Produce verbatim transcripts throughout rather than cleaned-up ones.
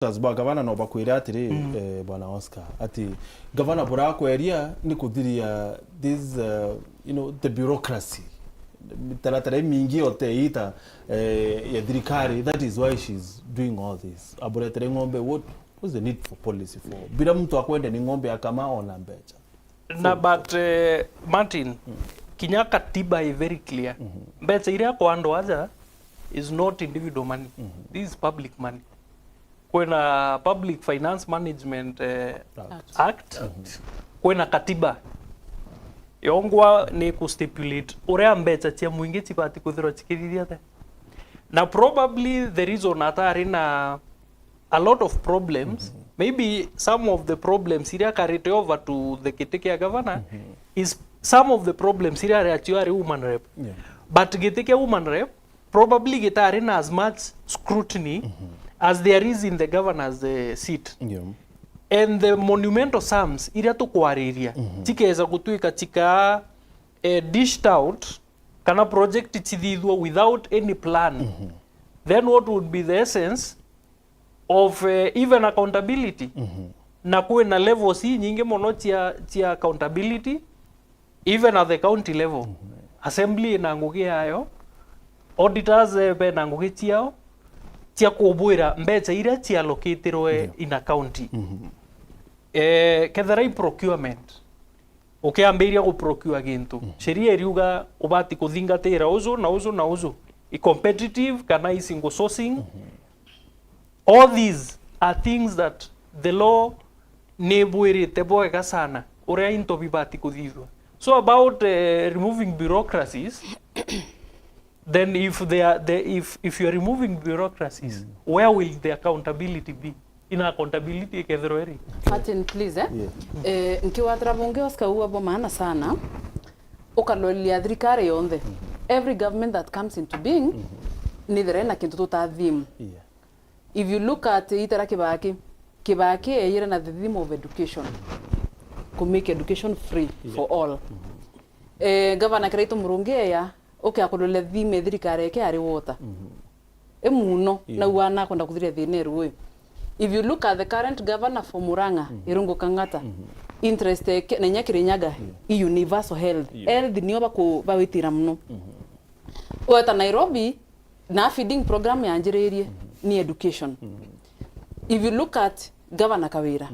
Supporters ba gavana no bakwire atiri, eh, bwana Oscar, ati gavana burakweria ni kuthiria this, uh, you know, the bureaucracy, mitaratara imingi yote iita, eh, ya thirikari, that is why she's doing all this. Aburetere ng'ombe, what was the need for policy for? Bila mtu akwende ni ng'ombe akama ona mbecha. Na but, eh, Martin, kinya katiba i very clear. Mbecha iria kwa andu aja is not individual money. This is public money. Kwina Public Finance Management, eh, Act. Act. Kwina katiba. Yongwa ni ku stipulate uria mbecha cia mwingi cibati kwithirwa cikithithia atia. Na probably the reason atari na a lot of problems, maybe some of the problems iria carried over to the giti kia governor is some of the problems iria ari acio ari woman rep. Yeah. But giti kia woman rep, probably gitari na as much scrutiny as there is in the governor's, eh, seat. Yeah. And the monumental sums iria tukwariria, cikeza gutwika cika, eh, dished out, kana project cithithua without any plan, then what would be the essence of, eh, even accountability? Na kwina levels inyingi mono cia, cia accountability, even at the county level. Assembly ina ngugi yayo, auditors, eh, bena ngugi ciao cia kubwira mbecha iria cialocatirwe in a county. Eh, kethira i procurement, ukiambiria gu procure gintu, sheria iriuga ubati kuthingatira uju na uju na uju, i competitive kana i single sourcing. All these are things that the law nibwirite bwega sana uria into bibati kuthithua. So about, eh, removing bureaucracies, then if they are, they, if, if you are removing bureaucracies, where will the accountability be? Ina accountability ikethirwa iri? Martin, please, eh? Yeah. Eh, nkiwatira bungi Oscar uwa bwa maana sana. Ukalolia thirikari yonthe. Every government that comes into being, nithira ina kintu tuta theme. Yeah. If you look at itera Kibaki, Kibaki eyire na the theme of education, to make education free for all. Eh, Gavana Kiraitu Murungi eya, ukia kuloria theme thirikari yake ari water. I muno, yeah, na uana akwenda kuthiria thina iru uyu. If you look at the current governor for Murang'a, Irungu Kang'ata, interest yake, na inya Kirinyaga, i universal health. Yeah. Health nio baku-, bawitira muno. Weta Nairobi, na feeding program yanjiririe ni education. If you look at Governor Kawira,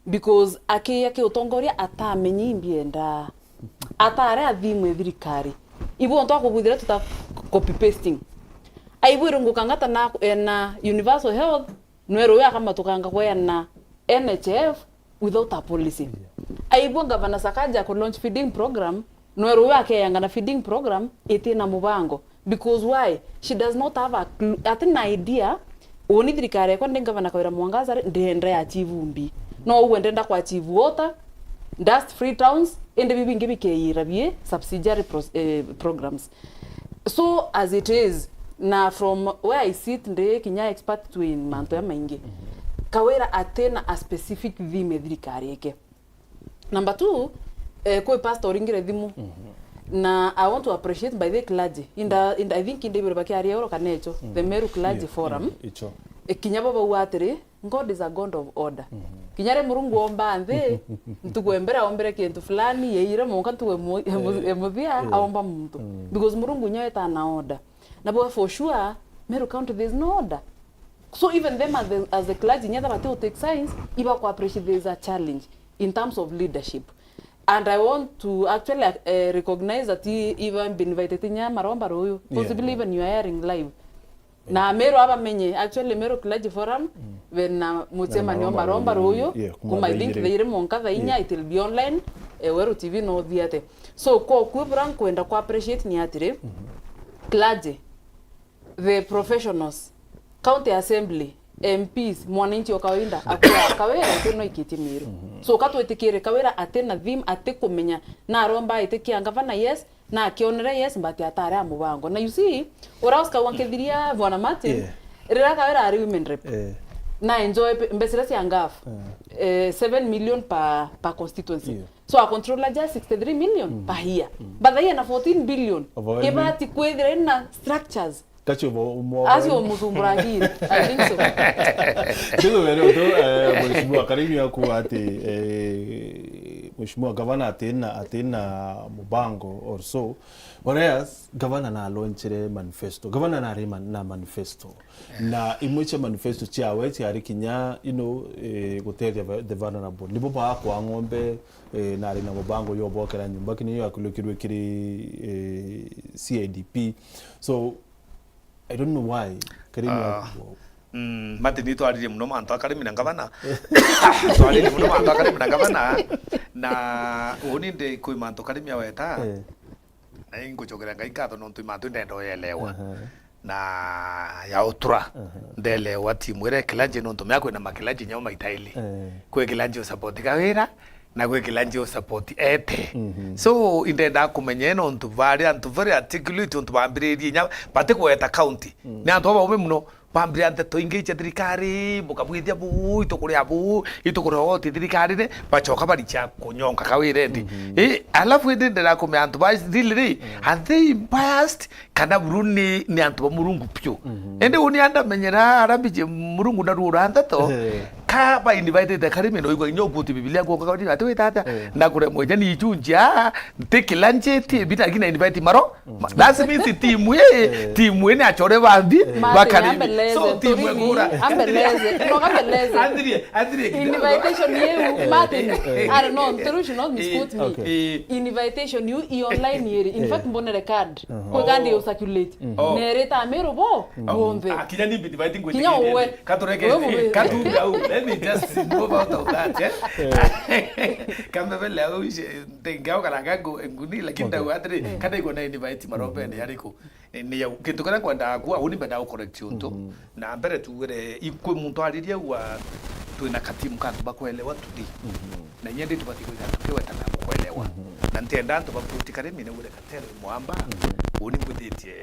because aki-, aki utongoria atamenyi imbienda, atare athimu e thirikari. Ibu ontu akubuthira tuta copy pasting. Aibu Irungu Kang'ata na, ena universal health, nweru uyu akamatukanga kweana N H I F without a policy. Yeah. Aibua Gavana Sakaja ku launch feeding program, nweru uyu akeyanga na feeding program itina mubango. Because why? She does not have a clue, atina idea. Uni thirikari yakwa ndi Gavana Kawira Mwangaza ri, ndenda ya achieve mbi. No uwe ndenda ku achieve water, dust free towns, indi bibi bingi bikeyira bi subsidiary pros-, eh, programs. So as it is, na from where I sit, ndi kinya expert to in mantu ya maingi. Kawira atina a specific theme e thirikari yake. Number two, eh, kwi pastor uringire thimu. Na I want to appreciate by the clergy. Inda, inda, I think indi ibiro bakiaria oro kanecho, the Meru Clergy Forum. Icho. E, kinya bo bauga atiri, God is a God of order. Kinya ri Murungu omba nthi, ntuku ya mbere aombire kintu fulani, yeire monka ntuku ya mu-, ya mu-, ya muthia, aomba muntu. Because Murungu nyo etana order. Na bo for sure, Meru County there is no order. So even them as the, as the clergy, nyetha bati take signs, iba ku appreciate there is a challenge in terms of leadership. And I want to actually, uh, recognize that i-, iba been invited nya maromba ruyu, possibly even you are hearing live. Na Meru abamenye, actually Meru Clergy Forum, bena mucemani wa maromba ruyu, yeah, kuma thaa ijiri monka thaa inya, it will be online, eh, Weru T V no thiate. So, ko kwi bura nkwenda ku appreciate ni atiri, clergy, the professionals, county assembly, M Ps, mwananchi wa kawaida, akua Kawira ati no ikitie Meru. So, ka twitikire Kawira ati na theme, ati kumenya, na aromba itikia ngavana, yes, na akionere, yes, but atari a mubango. Na you see, ura Oscar wankithiria Bwana Martin, yeah, rira Kawira ari women rep. Eh. Na enjoy pe-, mbeca iria cia ngaf, eh, seven million per, per constituency. Yeah. So, a controller just sixty-three million per year. But they na fourteen billion. Overwhelming. Ibati kwithira ina structures Kacio bo-, mo-, Acio umusumbura akili. I think so. Ndigo were utu, eh, Mheshimiwa Karimi akuga ati, eh, Mheshimiwa Gavana atina, atina mubango or so. Whereas, Gavana na launchire manifesto. Gavana nari man-, na manifesto. Na imwe cia manifesto ciawe ciari kinya, you know, eh, gutethia va-, the vulnerable. Nibo bakwa ng'ombe, eh, nari na mubango yo bokera nyumba, kinya yo akulukirwe kiri, eh, C I D P. So, I don't know why. Karimi Ah. wa-, Mm, Martin, itwaririe muno mantu a Karimi na Gavana. Itwaririe muno mantu a Karimi na Gavana. Na uni ndi kwi mantu Karimi aweta. Eh. Na ingucokeria Ngai nkatho nontu i mantu ndenda uyelewa. Aha. Na ya utura. Aha. Ndelewa timu iria ikilanji nontu mea kwina makilanji nyao maitaili. Eh. Kwi kilanji usupport Kawira, na gwi kilanji usupport Ete. Mhm. So, indenda kumenya nontu bari antu very articulate, untu bambiririe inya, bati kugweta county. Mm. Ni antu baba baumi muno, bambire nteto ingi cia thirikari, bukabwithia bu, itukuria bu, itukuria oti thirikari ri, bacoka baricha kunyonga Kawira endi. Mhm. I, alafu indi ndenda kumenya antu ba really ri, Mm. are they biased? Kana buru ni, ni antu ba Murungu piu. Mhm. Indi uni andamenyera arambije Murungu na ruo rwa nteto, Eh. ka ba invitete Karimi no igwa nyo kuti Biblia kwa kwa ati wita atia, Eh. na kure mweja ni ichunjia, nti kila njiti, bita kina invite maro. Mhm. That means timu i, Eh. timu i ni achore bambi, Eh. Martin, bakari. Ambeleze, So, timu Turini, ekura. Ambeleze. No, ambeleze. Andrie, andrie kidogo. Invitation yeu, Eh. Martin. Eh. I don't know, Teru should not misquote Eh. me. Okay. Eh. Invitation yu i online iri. In Eh. fact, mbonere card. Mhm. Kwi kandi Oh. yo circulate. Mhm. Oh. Nereta Amiru bo, Mm. bonthe. Ah, kinya ni mbiti baiti ngwite Kinya kinya uwe. Katureke. Uwe mubi. Katu au. Let me just move out of that, eh? Eh. Kambe bele au ishe, tengao karanga ngo nguni, lakini Okay. ndau atiri, Mm. kada iko na invite marobene Mm. yariku. Eh, ni ya, kintu kiria ngwenda kuwa, uni mbenda u correct untu. Mhm. Na mbere tuwire, ikwi muntu aririe wa, twina katimu kantu bakwelewa tudi. Mhm. Na inya ndi tubati kwithira tukiwetana kuelewa. Mhm. Na ntienda antu bakuti Karimi ni wire Katero i mwamba, Mhm. uni ngwithitie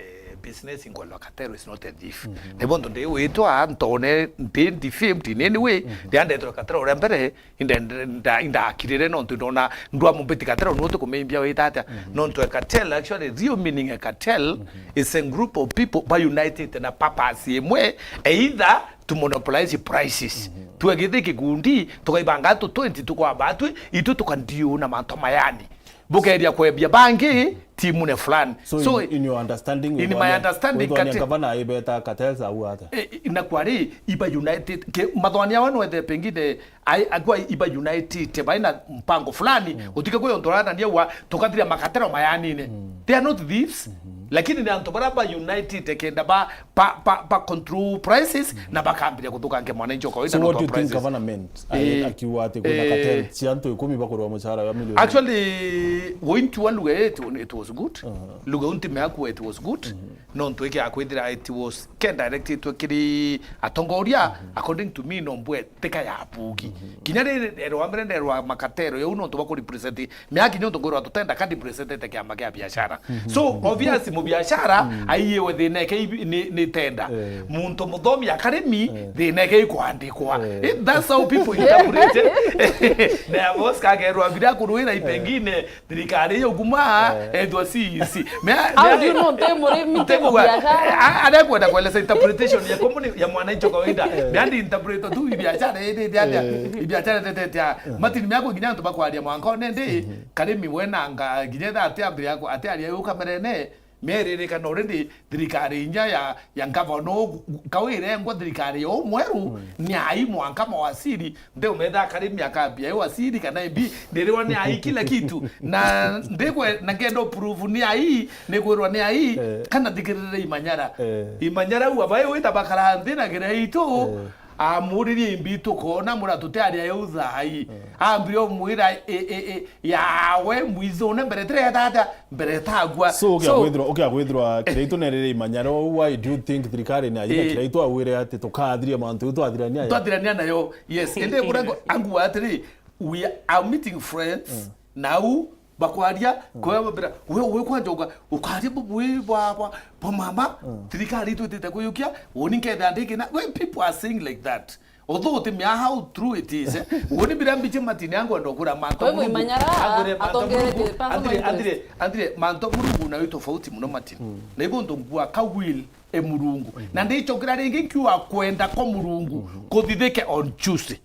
business ngwelwa Katero is not a thief. Mhm. Ni bondo ndi witwa ntone ndi defamed in any way, Mhm. ndiandetwe Katero uria mbere, inde, nda, indakirire nontu ndona ndwa mumbiti Katero nuo tukumimbia wita atia. Mhm. Nontu a cartel, actually, real meaning a cartel Mhm. is a group of people ba united na purpose imwe, either to monopolize prices. Mhm. Twegithe gikundi, tukaibanga antu twenty tukwamba atwi, itu tukandiu na mantu mayani. Bukeria kwebia bangi, timu ne fulani. So, So, in, in your understanding, in my withwania, understanding, withwania kati- gavana aibeta cartels au ata? Eh, na kwari, iba united, ke, mathwani awe nwethe pengine, ai, akwa iba united, baina mpango fulani, Mm. utike kwe ontoranania wa, tukathiria makatero mayanine. Mm. They are not thieves. Mhm. Lakini ni antu bara ba united kenda ba, ba, ba, ba control prices Mhm. na bakambiria kuthukangia mwananchi wa kawaida So na what do you think prices. Government, Eh, akiuga ati kwina eh. cartel cia antu ikumi bakurwa mucara wa milioni? Actually, wointua lugha yetu, it was good. Uh-huh. Lugha unti meaku it was good. Mhm. No ntu ikia kwithira it was ke directed to kiri atongoria, Mhm. according to me, no mbwe tika ya bugi. Mhm. Kinya riri erwa mbere nderwa makatero yau no ntu baku represent Mea kinya untu ngwirwa tutenda ka representete kiama kia biashara. Mhm. So, obvious mubiashara, Mm. aiyiwe thina eke ibi-, ni, ni tenda. Eh. Muntu muthomi akarimi, Eh. thina eke ikwandikwa. Eh. Eh, that's how people interpret it. Na ya boss kagerwa bila kurwira Eh. ipengine, thirikari ya uguma, Eh. ethwa C E C. Mea, How mea do you know nte murimi, nte mubiashara? A-, arekwenda kueleza interpretation ya communi-, ya mwananchi wa kawaida. Eh. Mea ndi interpret tu biashara, iri, iri, iri, Eh. biashara, iri, iri, iri. Mhm. Martin, mea kwi kinya antu bakwaria mwanka one ndi, Mhm. Karimi we nanga, kinya etha ati ambire aku-, ati aria yu kamerene, meririkana already thirikari inya ya, ya ngavana u-, kau irengwa thirikari ya umweru, Mm. ni ai mwanka mawasiri, nde umetha Karimi akambia yu wasiri kana M P, ndirwa ni ai kila kitu. Na ndikwe, na ngenda prove ni ai, ni kwirwa ni ai, Eh. kana thikirire Imanyara. Eh. Imanyara u abai wita bakara nthi na Kiraitu, Eh. Amuririe imbi tukona mura tutiaria yau thai. Mm. Ambire umwira, "I, i, i, yawe mwizune mbere tireta atia? Mbere tagua." So, ukia So, kwithirwa, ukia kwithirwa Kiraitu nerire Imanyara uu, why do you think thirikari ni aina Eh. Kiraitu awire ati tukathiria mantu uu twathirania ya? Twathirania nayo. Yes, ende kura ngo-, angu atiri, we are meeting friends, Mm. nau bakwaria, Mm. kweba mbira, we, we kwanja uka-, ukaria bubui bwa, bwa, bwa mama, Mm. thirikari itwitite kuyukia, woni nketha ndikina. When people are saying like that, although utimea how true it is, eh, woni mbira mbiche Martin angu ndo kura manto Kwa hivyo Murungu, Imanyara angwire manto atongerete Murungu, personal andire, interest. Andire, andire, manto Murungu na wi tofauti muno Martin. Mm. Na ibo ndo ngua ka will e Murungu. Na ndichokera ringi nkiuga kwenda kwa Murungu kuthithike on Tuesday.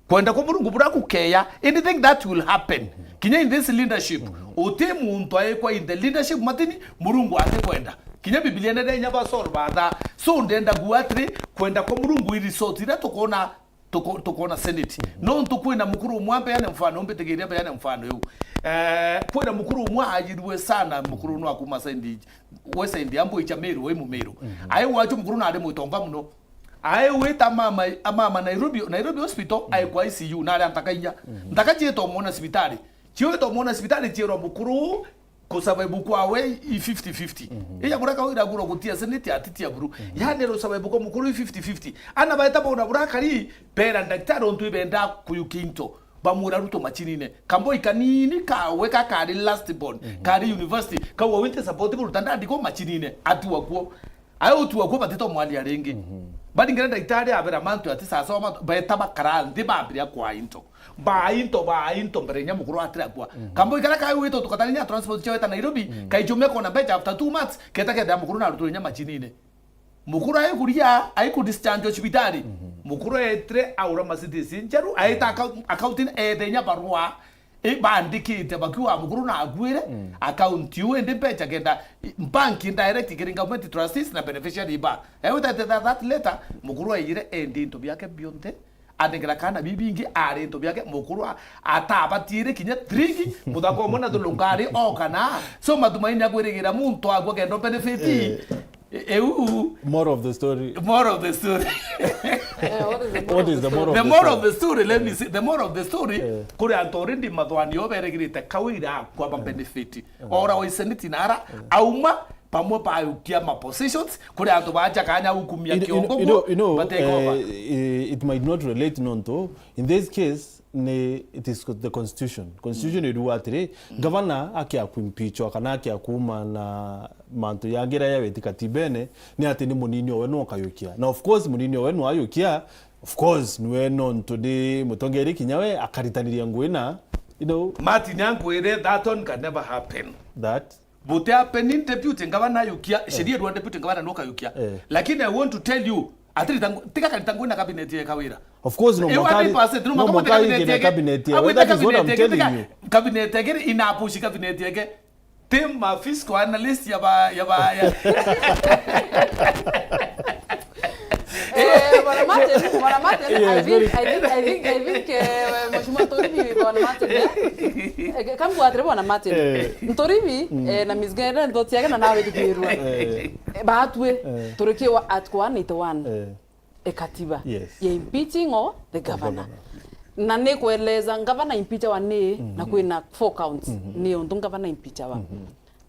Kwenda kwa Murungu bura kukeya, anything that will happen. Kinya in this leadership, uti muntu aikwa in the leadership matini, Murungu atikwenda. Kinya Biblia nene inya ba Saul batha. So ndenda kuuga atiri, kwenda kwa Murungu i result iria tukona tuko-, tukoona Senate. Nontu kwina mukuru umwe, mbeane mfano, mbitigiria mbeane mfano iu. Eh, kwina mukuru umwe ajirue sana, mukuru no akuma Saint, we Saint Ambu icha Meru, we Mumeru. Ai wachu mukuru na ari mwitonga muno. Ai wita mama, mama Nairobi, Nairobi Hospital, ai kwa I C U, na ari antaka inya. Ntaka chietwa mwona cibitari. Chietwa mwona cibitari, chierwa mukuru, kusurvive kwawe i fifty fifty. Iya kuria kawira kuro gutia seneti atitia buru. Yani rusurvive kwa mukuru i fifty fifty. Ana baeta bona burakari, bera daktari ontu ibenda kuyukia into. Bamwira Ruto machinine. Kamboi kanini kawe kakari last born, kari university. Kawa winte support buru tandandi ko machinine. Atiwa kuo. Ayo utua kuo batito mwalia ringi. Baringire daktari abera mantu ati sasa wa mantu. Baeta bakara nthi bambiria kwa into. Ba into, ba into mbere inya mukuru atirakua. Kambo ikara kai wito tukatarinya transport chaweta Nairobi, kaijumia kona mbecha after two months, keta keta mukuru na rutu inya machinine. Mukuru aikuria, aiku discharge hospitali. Mukuru etire aura Mercedes njeru, aita account, account ethenya barua. Ibandikite bakiuga mukuru na akuire, account yu indi mbecha kenda, i-, bank direct kiri government trustees na beneficiary ba. Ewe that, that, that letter, mukuru aiyire endi into biake bionthe. Andikira kana bibingi ari into biake, mukuru a-, atabatiire kinya tiringi, muthako umwe na thulungari o kana. So matumaini ya kwirigira muntu agwe kendo benefit. Eh. E-, eu. Moral of the story. Moral of the story. Eh, what is the moral What of is the the moral The of the moral story? of the story, let me say, the moral of the story, Eh. kuri antu already mathwani o beregirite kawira kwamba benefit. Ora wa iseniti nara, auma, pamwe bayukia ma positions, kuri antu baja kanya ukumia You know, you know, kiongo, you know, you know, but take over. eh, eh, it might not relate nontu, in this case, ni, it is the constitution. Constitution iriuga atiri, gavana akia kuimpeachwa kana akia kuuma na mantu yangi iria yaweti katibene, ni ati ni munini owe no akayukia. Na of course, munini owe no ayukia, of course, niwe nontu ni mutongeri kinya we akaritaniria ngui na, you know, Martin, ankwire, that one can never happen. That Buti happening, deputy governor ayukia, sheria irua deputy governor no kayukia. Eh. Lakini I want to tell you, atiri tangu, tiga kari tangu na cabinet ya kawira. Of course, no Ewa mwaka ni ari, pass it, no no mwaka mwaka ari cabinet kina yake. Cabinet ya, Abu that is what I'm cabinet yake, telling tiga you. Cabinet yake ina push cabinet yake. Team ma fiscal analyst ya ba, ya ba, ya Eh, Bwana Martin, Bwana Martin, I Yes, think, very I think, I think, I think, eh, Mheshimiwa Ntoribi, Bwana Martin, eh? Eh, kambu atire Bwana Martin. Eh. Ntoribi, eh, na Miss Gere, nthoti yake na nawe thikirwa. Eh. Eh, batwe, Eh. turikiwa at one eighty-one. Eh. E katiba Yes. ya impeaching of the governor. Governor. Na ni kueleza governor impeachawa ni, na kwina four counts. Ni untu governor impeachawa.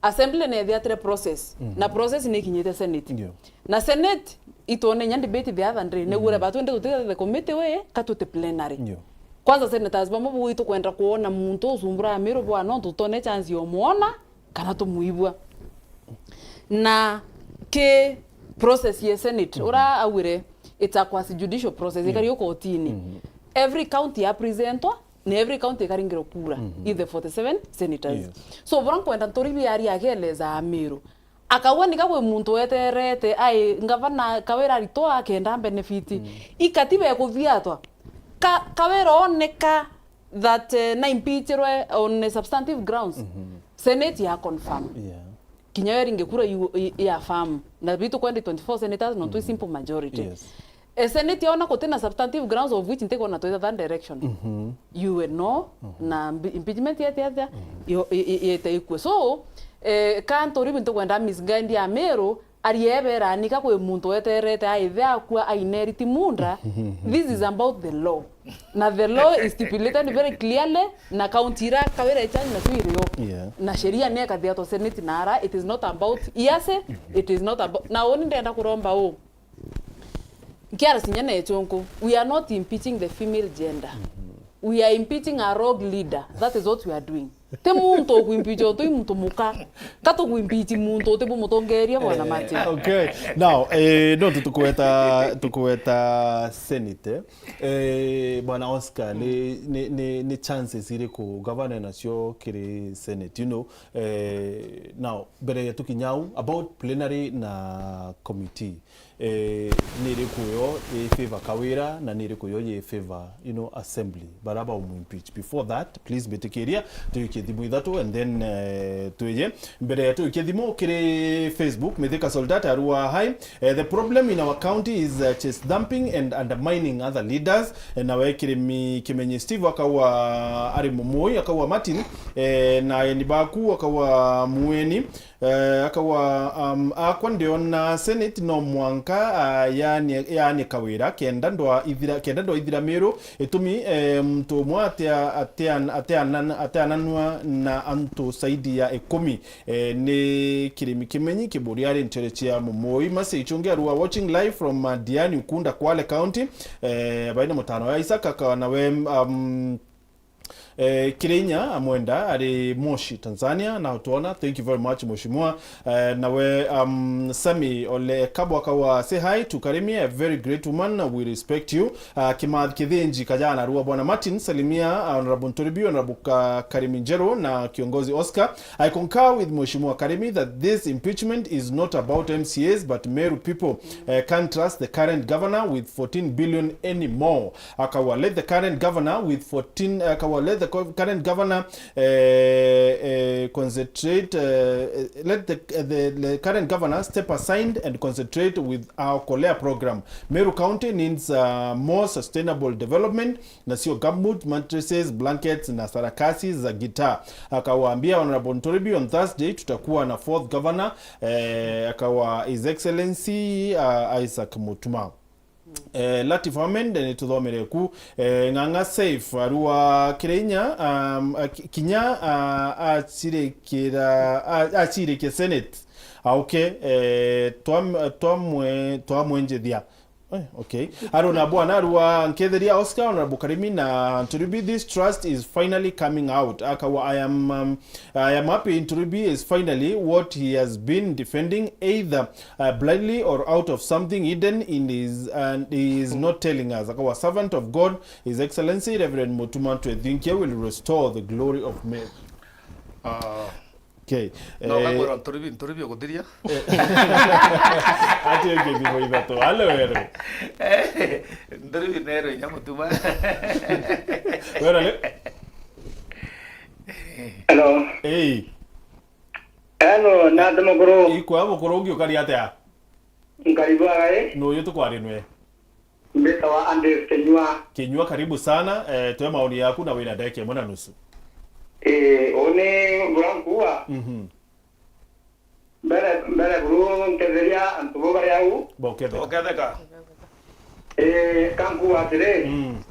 Assembly ni ethiatire process. Na process ni ikinyite Senate. Ndio. Na Senate, itwone inya debate the other day, ni gure batwende tutige the committee we, ka tuti plenary. Ndio. Kwanza senators bamwe bugwitu kwenda kuona muntu usumbura Amiru bwana, nontu tutone chance ya umwona, kana tumuibua. Na ki process ya Senate, ura augire, it's a quasi judicial process, ikari o kotini. Every county ya presentwa, na every county ikaringirwa kura, i the forty-seven senators. Yes. So, bura nkwenda Ntoribi aria akieleza Amiru. Akauga nika kwi muntu weterete, ai, ngavana Kawira aritwa akenda benefit. I katiba ikuthiatwa. Ka, Kawira oneka that, eh, na impeachirwe on substantive grounds. Senate ya confirm. Yeah. Kinya yo ringi kura yu-, i-, ya affirm. Na bitu kwenda twenty-four senators, nontu i simple majority. Yes. E, Senate yaona gutina substantive grounds of which ntikona twitha that direction. You will know, na mbi-, impeachment yete atia, yo, i-, i-, yete ikue. So, eh, ka Ntoribi ntukwenda misguide Amiru, ariebera nika kwi muntu weterete aithe akua aineriti munda. This is about the law. Na the law is stipulated very clearly, na county ira Kawira ichange na tu irio. Yeah. Na sheria ni ekathia to Senate na ara, it is not about hearsay, it is not about, na uni ndenda kuromba u. Nkiara sinya na echonko, we are not impeaching the female gender. We are impeaching a rogue leader. That is what we are doing. Ti muntu ukwimpeach, utu i muntu muka. Ka tukwimpeach muntu uti bumutongeria, bwana Martin. Okay. Now, eh, no tu tukweta, tukweta Senate. Eh, bwana Oscar, ni, ni, ni, ni chances iriku gavana nacio kiri Senate? You know, eh, now, mbere ya tukinya au, about plenary na committee, eh, ni iriku yo i favor Kawira na ni iriku yo i favor, you know, assembly, bara ba umu impeach? Before that, please mbitikiria tuikie thimu ithatu and then, eh, twije mbere ya tuikie thimu kiri Facebook. Mithika Soldat arua, hi. Eh, the problem in our county is, uh, chest thumping and undermining other leaders. Eh, nawe Kirimi Kimenyi Steve akaua ari Mumui, akaua Martin, eh, na eni baku akaua Mueni. Eh, akaua, um, akwa ndiona Senate no mwanka, ah, yaani, yaani Kawira, kenda ndwa ithira, kenda ndwa ithira Miru. Itumi, eh, muntu umwe atia-, atian-, atianan-, atiananua na antu zaidi ya ikumi. Eh, ni Kirimi Kimenyi Kiburi ari ntere cia Mumui. Masi Ichungi arua, watching live from, uh, Diani Ukunda, Kwale County. Eh, baina mutano ya Isaac akawa nawe, um, Eh, Kirinya Amwenda ari Moshi, Tanzania, na utwona. Thank you very much, Mheshimiwa. Eh, nawe, um, Sami Ole Kabwa akawa, say hi to Karimi, a very great woman, we respect you. Uh, Kimathi Kithinji Kajana arua, Bwana Martin, salimia, uh, Honorable Nturibi, Honorable Ka-, Karimi Njeru na kiongozi Oscar. I concur with Mheshimiwa Karimi that this impeachment is not about M C As but Meru people, uh, can't trust the current governor with fourteen billion anymore. Akawa, let the current governor with fourteen, akawa, let the co-, current governor, eh, eh, concentrate, eh, let the, the, the current governor step aside and concentrate with our Kolea program. Meru County needs, uh, more sustainable development, na sio gumboot, mattresses, blankets na sarakasi za guitar. Akawaambia Honorable Nturibi on Thursday tutakuwa na fourth governor, eh, akawa His Excellency, uh, Isaac Mutuma. Eh, Latif Ahmed, ni tuthomere ku, eh, Ng'ang'a Saif, arua Kirinya, um, a-, ki-, kinya, ah, acirikira, a-, acirikia Senate. Ah, okay, eh, twam-, twamwe-, twamwenjithia. Eh, okay. Aruna bwana, arua nketheria Oscar, Honorable Karimi na Nturibi, this trust is finally coming out. Akawa, I am, um, I am happy Nturibi is finally what he has been defending, either, uh, blindly or out of something hidden in his, and he is not telling us. Akawa servant of God, His Excellency Reverend Mutuma Ntwethinkia will restore the glory of Meru. Ah. Okay. No, eh, gakwira Nturibi, Nturibi uguthiria. Ati ingi thimo ithatu. Halo, Weru. Eh, Nturibi nero inya Mutuma. Weru, le? Hello. Hey. Hello, nate mukuru? Ikwega mukuru, ungi ukari atia? Nkari bwega, eh? Nuyu tukwari nwe? Mbitawa Andrew Kinyua. Kinyua, karibu sana. Eh, twe maoni yaku na wina ndeke imwe na nusu. Eh, uni gura nkuwa. Mhm. Mbere, mbere buru nketheria antu bo bari au. Boketheka. Boketheka. Eh, kankuwa atiri. Mm.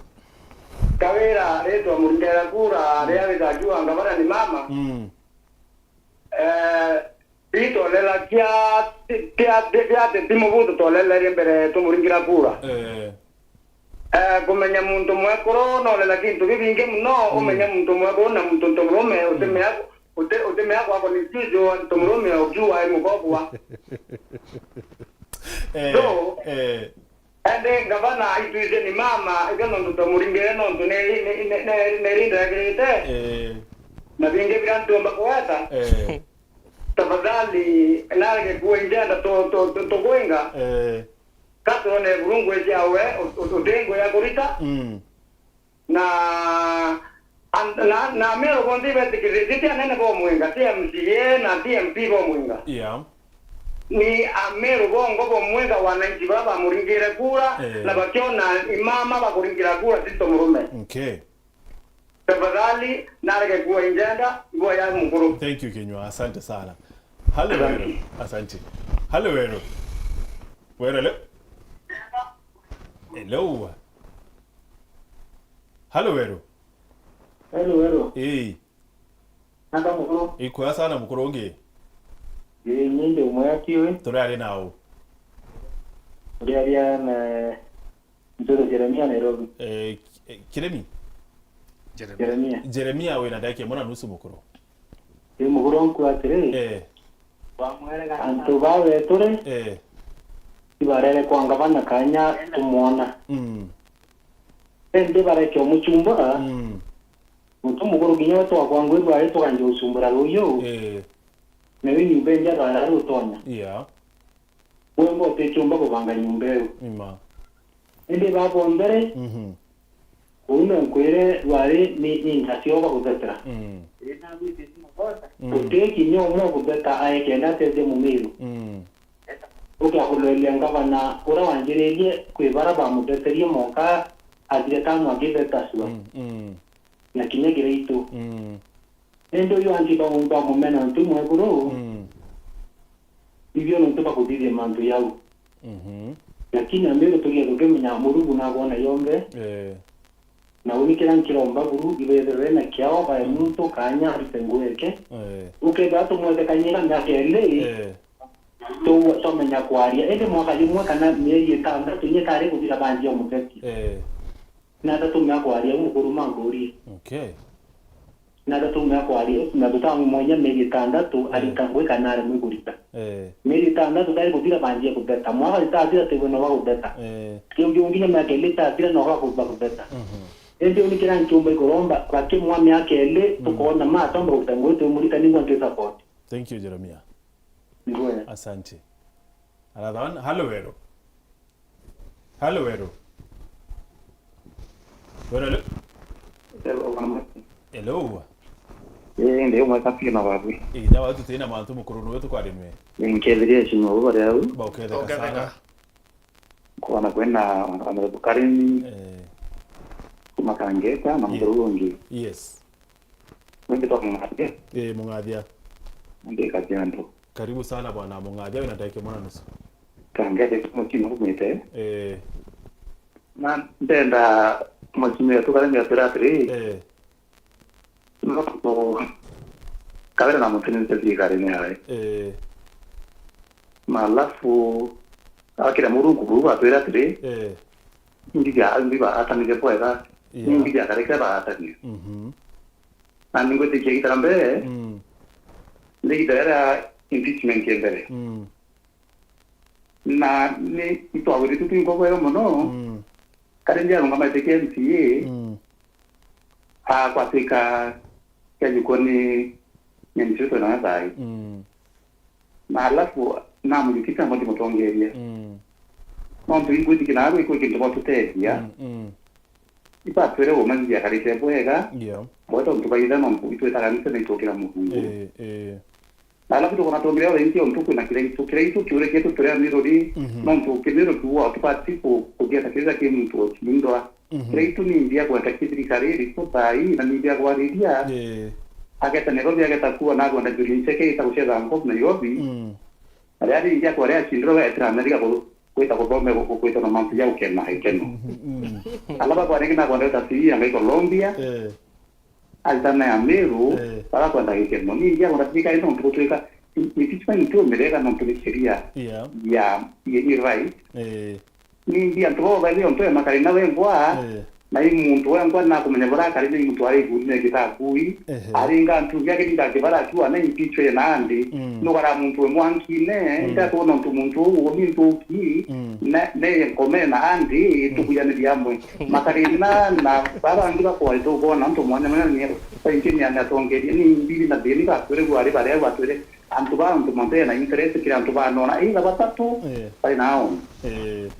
Kawira ritwa muringera kura, ria withagiwa ngavana ni mama. Mm. Eh, itolelagia ti-, ti-, ti-, ti ateti mubuthu tolelerie mbere tumuringira kura. Eh. Eh, kumenya muntu mwekuru nolela kintu bibingi muno, mm, umenya muntu mwekuru na muntu ntomurume, mm, utimea, uti-, utimea kwakwa ni studio, ntomurume ukiwa ai mukobwa. Eh, so, eh. Ende ngavana aitwithie ni mama, ithe nontu twamuringire nontu ni, ni, ni, ni, ni rinda yagirite. Eh. Na bingi biria ntiumba kuweta. Eh. Tafadhali, nareke kuwa injenda tu, tu, tu, tugwinga. Eh. Ka twone burungu iciawe, u-, u-, uti ngu ya kurita. Mm. Na, an-, na, na Ameru bonthe ibetikiritie, ti anene bo mwenga, ti M C A na ti M P bo mwenga. Yeah. Ni Ameru bongo bo mwenga, wananchi bara bamuringire kura, eh, na bakiona imama bakuringira kura Tito Murume. Okay. Tafadhali, nareke kuwa injenda, igua ya mukuru. Thank you, Kinyua. Asante sana. Halo, Weru. Asante. Halo, Weru. Weru, hello? Hello. Halo, Weru. Hello, Weru. Ii. Nata mukuru? Ikwega sana, mukuru ungi? Ii, nyinde umwe akiwe. Turi ari nau? Turi aria na Ntwire Jeremia, Nairobi. Eh, Ki-, eh, Kiremi? Jeremia. Jeremia. Jeremia, wina ndagika imwe na nusu, mukuru. Ii, mukuru, nkuuga atiri, eh, antu ba wetu ri, eh, ibarere kwa ngavana kanya tumwona. Mm. Indi bareke umucumbura, mm, muntu mukuru kinya we twakwa ngwirua ari tukanjia gucumbura ruuyu, eh, nawe nyumba ingi athara ari utonya. Yeah. Wemba utikiumba kubanga nyumba iu. Ima. Indi babombere, mhm, uu no nkwire rwari ni, ni nda cio baguthetera. Mm. Mm. Uti kinya umwe ugutheta ae kenda atethia mumiru. Mm. Ukakuloeria ngavana uria wanjiririe kwi bara bamutheterie monka athire tamu akitheta cua. Mm, mm. Na kinya kiraitu. Mm. Indi uyu anti baumba mumena ntu mwekuru, mm, ibio nontu bakuthithia mantu jau. Mhm. Lakini amiru tugia tukimenya Murungu nagwona yonthe. Eh. Na uni kiria nkiromba buru ibethirwe na kiao bae muntu kanya arute ngugi yake. Eh. Ukethira tumwetekanyira miaka ili, eh, tu-, twamenya kwaria. Indi mwaka jumwe kana mieri itantatu, inya itari kuthira banjia umuthekia. Eh. Na atatumia kwaria, u mukuru mankurie. Okay. Na atatumia kwaria, na tutamwenya mieri itantatu, eh, arita ngugi kana aremwe kurita. Eh. Mieri itantatu tari kuthira banjia kutheta. Mwaka jitathira tigwe no bagutheta. Eh. Kiu kiu nginya miaka ili itathira no bakuba kutheta. Mhm. Indi uni kiria nkiumba ikuromba, bakimwa miaka ili, mm, tukoona ma atomba kuruta ngugi twi murita nigwa ntu support. Thank you, Jeremia. Ngwee. Asante. Another one. Hello, Weru. Hello, Weru. Weru, hello. Hello, mama. Hello. Eh, ndi umwe kapi na babu. Eh, na watu tena mantu mukuru wetu kwa rimwe. Nkethiria shimo bari au. Ba uketheka sana. Uketheka. Kwana kwena Honorable Karen, eh, kuma Kangeta na, eh, mukuru ungi. Yes. Ninditwa Mung'athia. Eh, Mung'athia. Ndi Kajiado. Karibu sana bwana Mung'athia, wina ndagika imwe na nusu. Kangeta ikumo kino kumite. Eh. Na ndenda mheshimiwa tu Karen atwira atiri. Eh. No, kabere na mutinite thirikari ni yawe. Eh. Na alafu, akira Murungu buru batwira atiri, eh, nginya aumbi baatanire bwega, yeah, nginya akareke baatanire. Mhm. Na ningwitikia igita ria mbere, mm, ni igita riria impeachment ya mbere. Mm. Na ni itwagwiritwe twingo bwega mono, mm, kari ndi arungamite ki M C A, mm, akwatwika kiajukwa ni, ni M C A twina nawe thaai. Mm. Na alafu namujukite amwe ndimutongeria. Mm. Nontu ingwitikia nawe gwi kintu bwatutethia. Mm, mm. Ibatwire umanthi akarite bwega. Yeah. Bweta untu baitha nontu itwitaga nise na itukira Murungu. Eh, eh. Na alafu tukona tongire othe inti ontu kwina kiraitu. Kiraitu kiureketu turia miruri, mhm, nontu kimiru kiuo tubati ku-, kugieta kirira ki muntu ocindwa. Mhm. Kiraitu ni mbia kwenda kithirikari iriku thaai, na ni mbia kwariria. Eh. Ageta Nairobi, ageta kuo, na kwenda njuri nceke ita gucetha nkobu Nairobi. Mm. Na riria ringi akwari acindire wetira Amerika ku-, kwita kuthome ku-, kwita na mantu ja gukena ikeno. Mm. Ala bakwarenge na kwenda ta C V ya ngai Colombia, eh, aritana ya Meru, eh, barakwenda gikeno. Ningi akwenda thirikari nontu gutwika i-, impeachment nti umirega nontu ni sheria, yeah, ya, ya, ni right. Eh. Ningi antu baba bathi ontu emakari na wengwa, eh, na i muntu wengwa nakumenya bara akari ni muntu ari ikuni ne gitakui. Ehe. Aringa antu ngi akiri ndaki bara akiwa na impeachment na andi, mm, nugara muntu we mwankine, mm, ita kuona untu muntu uu ni ntuki, mm, ne, ne nkome na andi, mm, tukuyaniria amwe. Makarina na baba bangi bakwari tukona antu mwanya mwanya ni baingi ni atongeria ni mbiri na thini batwire gwari baria batwire antu ba antu monthe na interest kiri antu banona ila batatu, eh, bari nao. Eh.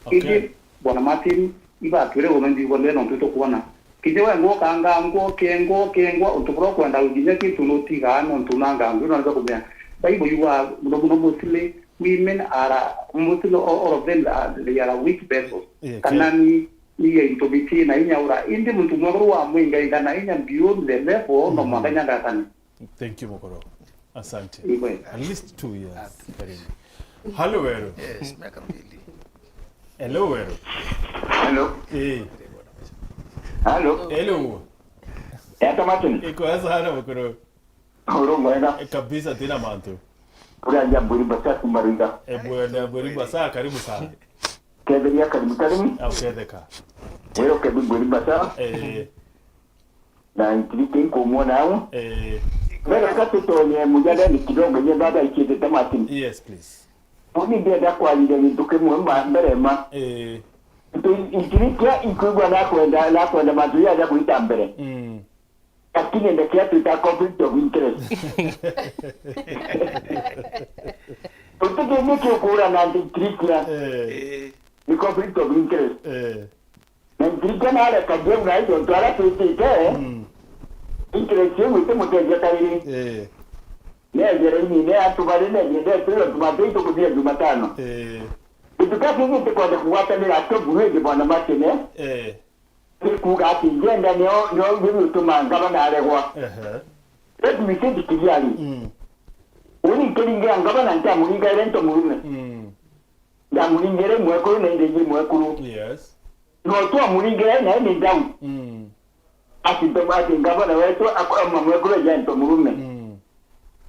Okay. Indi Bwana Martin, ibatwire umenthi bwa leno ntu tukwona. Kinya we ngo kanga ngo kengo kengo untu bro kwenda uginya kitu no tiga no ntu nanga ndu no ndio kumea. Bible you are no no mostly women are mostly all, all of them are, they are weak vessels. Yeah, okay. Kana ni ni into biti na inya ura. Indi muntu mwaguru wa mwinga inga na inya beyond the level no, mm, mwaka nyanga atani. Thank you, mukoro. Asante. Igwe. At least two years. Karibu. Hello, Weru. Yes, miaka mbili. Hello, Weru. Hello. Eh. Hello. Hello. Eta Martin. Iko asa hana, mukoro. Uri mwega? Eh, kabisa, tina mantu. Uri anja mburi basa kumariga. Eh, bwana, mburi basa, karibu sana. Ketheria karibu, karibu. Au ketheka. Wero kebi mburi basa. Eh. Na Ntiriki nkumwona au. Eh, Mbere ka tutonye mujadani kidogo, nyenda ndaichitite Martin. Yes, please. Uni ndenda kwarire gintu kimwe mba-, mbere ma. Eh. Ntu Ntiriki ikwigua nakwenda, nakwenda mantu jaja gwita mbere. Mm. Lakini ndekia twita conflict of interest. Utikindi kiukura na Ntiriki. Eh. Eh. Ni conflict of interest. Eh. Na Ntiriki nareka Jehu na indo ntwara twitite. Mm. Interest iu itimuteithia kariri. Eh. Nejere ini ne antu bari nejere tiro Jumatatu kuthia Jumatano. Eh. Ituka kingi tikwenda kugwatanira atio buru indi bwana Martin, eh? Eh. Ni kuuga ati njenda nio, nio nginya utuma ngavana aregwa. Ehe. Let me say it clearly. Mm. Uni nkiringira ngavana ntamuringaire nto murume. Mm. Ndamuringire mwekuru na indi ji mwekuru. Yes. No twamuringire na ni ndau. Mm. Ati ndo ati ngavana wetu akoma mwekuru ja nto murume. Mm.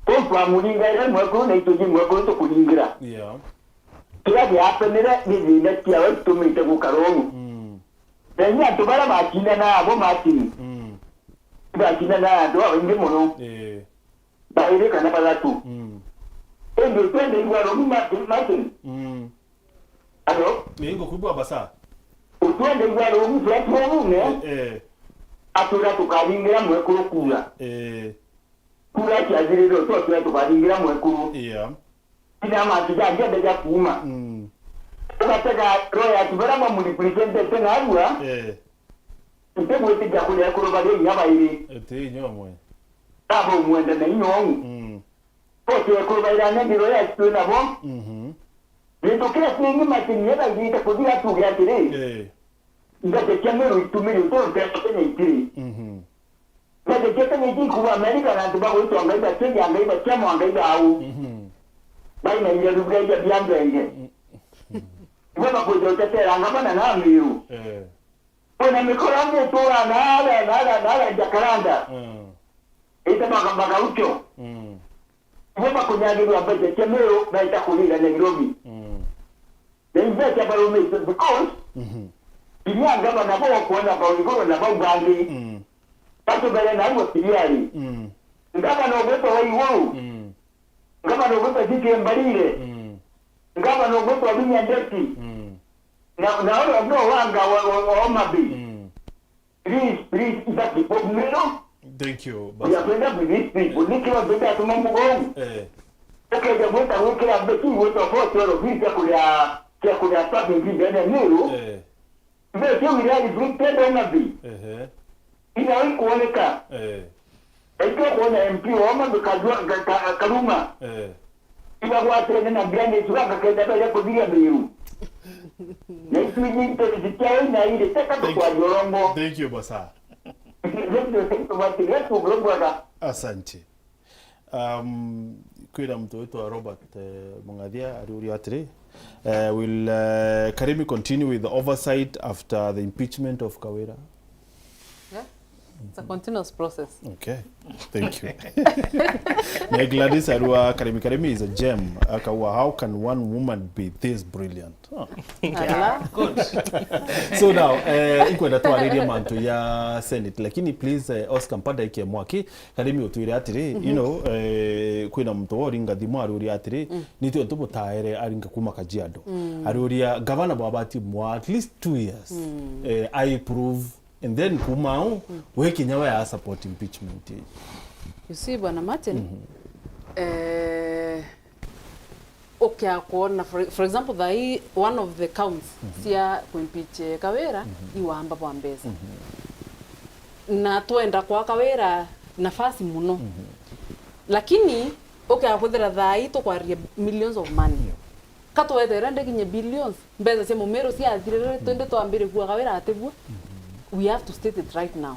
Ko twamuringaire mwekuru na itu ji mwekuru tukuringira. Yeah. Kira giapenire ni thina ciawe gitumite gukara uu. Mm. Na inya antu baria bakinda na abo Martin. Mm. Bakinda na antu babaingi muno. Eh. Bairi kana bathatu. Mm. Indi utwende igwa romu Martin, Martin. Mm. Alo? Ni ngukwigua basa. Utwende igwa romu platform ne? Eh, eh. Atura tukaringira mwekuru kura. Eh. Kura ciathirire, utwatwira tukaringira mwekuru. Yeah. Ina mantu jangi ende ja kuuma. Mm. Ugatega roho ya tibara mamuripresentete narua. Eh. Ntigwitikia kuria ekuru baria inya bairi. Eti inya umwe. Taba umwenda na inya uu. Mm. Bote ekuru baira na ndiro ya twi nabo. Mhm. Gintu kiria kingi Martin ni baigite kuthira tuge atiri. Eh. Mbete cia Meru itumiri utu mbete Kenya itiri. Mhm. Mbete cia Kenya itiri kuuma Amerika na antu bagwitwa ngai ba Kenya, ngai ba cia mwa, ngai ba au. Mhm. Baina iria ruga iria bia mbenge. Mm. Ibo bakwija utetera ngavana na Meru. Eh. Ona mikora ngitura nara, nara, nara Jacaranda. Mm. Ite baka, baka ucho. Mm. Ibo bakunyagirwa mbeca cia Meru, baita kurira Nairobi. Mm. Na imbeca barumite because Mhm. kinya ngavana bo kuona bau iguru na bau bangi. Mm. Batu bere na uo kiriari. Mm. Ngavana ugwitwa wa iguru. Mm. Ngavana ugwitwa Ezekiel Mbarire. Mm. Ngavana ugwitwa Wavinya Ndeti. Mm. Na, na ule no wanga wa, wa, wa Homa Bay. Mm. Please, please, itaki pop mero. Thank you, Pastor. Yapenda please, please. Niki wa benda atuma mugongo. Eh. Tukaja gwita gwikira mbeca igwitwa four twelve cia kuria, cia kuria staff ingine nene Meru. Eh. Mbeca iu iria reflected Homa Bay. Ehe. Ina ikuoneka. Eh. Aitwa kuona M P wa Homa Bay Kajwa-, Ka-, Ka-, Karuma. Eh. Iba gwatene na mbia ni tuga kakenda bele kuthiria Meru. Na itu ni interest ciao ina ile teka Thank kwa you. Jorongo. Thank you, Basa. Ndio, ndio, ndio, ndio, ndio, ndio, ndio. Asante. Um, kwina muntu witwa Robert, eh, Mungathia ariuria atiri, eh, will, eh, Karimi continue with the oversight after the impeachment of Kawira? Yeah. It's a continuous process. Okay. Thank you. Na Gladys arua Karimi, Karimi is a gem. Akaua, how can one woman be this brilliant? Oh. Ala. Good. So now, eh, inkwenda twaririe mantu ya Senate, lakini please, eh, Oscar Mpada ikie mwaki, Karimi utwire atiri, Mhm. you know, eh, kwina muntu wori ngathimo ariuria atiri, Mm. ni tio tubutaere aringa kuma Kajiado. Mm. Ariuria gavana bwabati mwa at least two years. Mm. Eh, I prove, and then kuma au, Mm. we kinya we a support impeachment. You see, Bwana Martin, Mhm. eh, ukea kuona, for, for example, thai one of the counts Mhm. cia kuimpeach, eh, Kawira Mhm. iwamba bwa mbeca. Mhm. Na twenda kwa Kawira nafasi muno. Mhm. Lakini ukea kwithira thai tukwaria millions of money. Yeah. Ka twetere ndikinye billions, mbeca cia mumero ciathirire, Mm. twende twambire kuuga Kawira atibua. Mhm. We have to state it right now.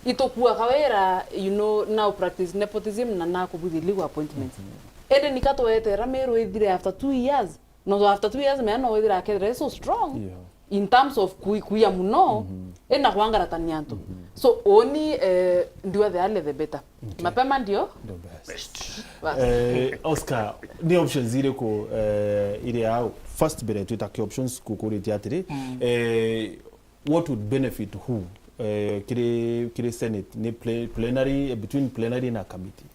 Itukua Kawira, you know, now practice nepotism na na kubuthi legal appointments. Mhm. Indi nika twetera Meru ithire after two years. No, after two years, mea no withira akethira so strong. Yeah. In terms of kui-, kuia muno, Mhm. ina kwangaratania antu. Mhm. So, oni, eh, ndiwa the earlier the better. Okay. Mapema ndio? The best. Bas. Eh, Oscar, ni options iriku, eh, iri au? First, mbere twitake options, kukuritie atiri, Mm. eh, what would benefit who? eh, kiri, kiri Senate, ni ple-, plenary, eh, between plenary na committee?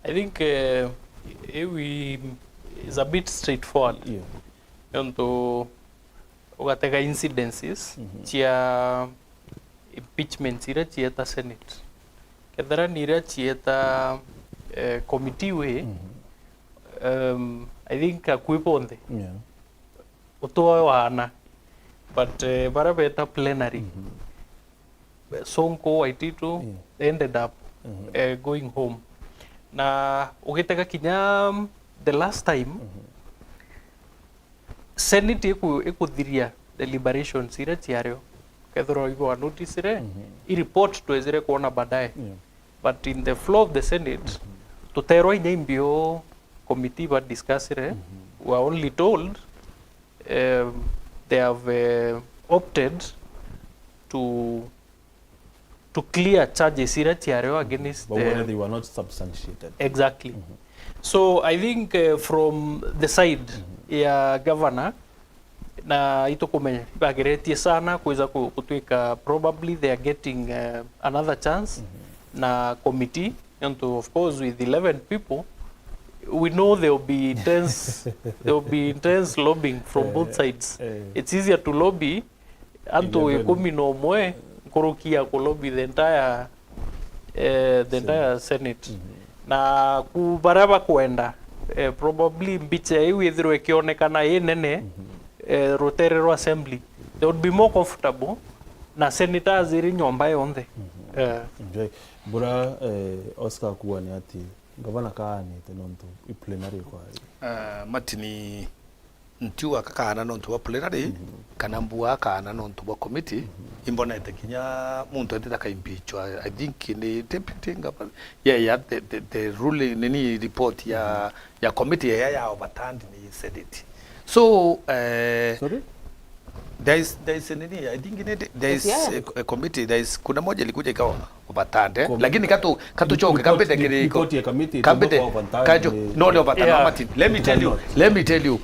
I think, eh, iu i-, is a bit straightforward. Yeah. Nontu ugatega incidences Mhm. cia impeachments iria cieta Senate. Kethira ni iria cieta, eh, committee way, Mhm. um, I think akui bonthe Yeah. utoe wana. But, eh, baria beta plenary, Mhm. Sonko, Waititu Yeah. ended up, Mhm. eh, going home. Na ugitega kinya, um, the last time, Mhm. Senate iku-, ikuthiria deliberations iria ciario. Kethirwa igwa notice re, Mhm. i report twezire kuona baadaye. Yeah. But in the flow of the Senate, Mhm. tuterwa inya imbio committee ba discuss re, Mhm. we are only told, um, they have, uh, opted to, to clear charges iria ciario against But whether the they were not substantiated. Exactly. Mhm. So I think, uh, from the side Mhm. ya governor, na itukumenya bageretie sana kwija ku-, gutwika probably they are getting, uh, another chance Mhm. na committee, nontu of course with eleven people we know there will be intense, there will be intense lobbying from both Eh, sides. Eh. It's easier to lobby antu Eleven. ikumi na umwe nkuruki ya ku lobby the entire, eh, the entire Senate. Mhm. Na ku baria bakwenda, eh, probably mbicha iu ithirwe ikionekana i nene, Mhm. eh, rutere rwa assembly, they would be more comfortable na senators iri nyomba yonthe. Mhm. Eh. Enjoy. Bura, eh, Oscar akuuga ni ati gavana kaanite nontu i plenary ikwari. Ah, Martin, ntiuga kakaana nontu bwa plenary, Mhm. kana mbuga akaana nontu bwa committee. Mhm. Imbonete kinya muntu etite akaimpeachwa, I think ni deputy governor. Yeah, yeah, the, the, the ruling, nini, report ya, Mhm. ya committee ya, ya overturned ni Senate. So, eh, Sorry? there is, there is a nini, I think ni, there is Yeah. a, a committee, there is, kuna moja ilikuja ikawa overturned, eh? Com- Lakini katu, katuchoke, report, kambite kiri report ya committee kambite, tumekuwa overturned, kajo, eh, no, ni overturned, Yeah. Martin. Let me tell you, Overturned. let me tell you.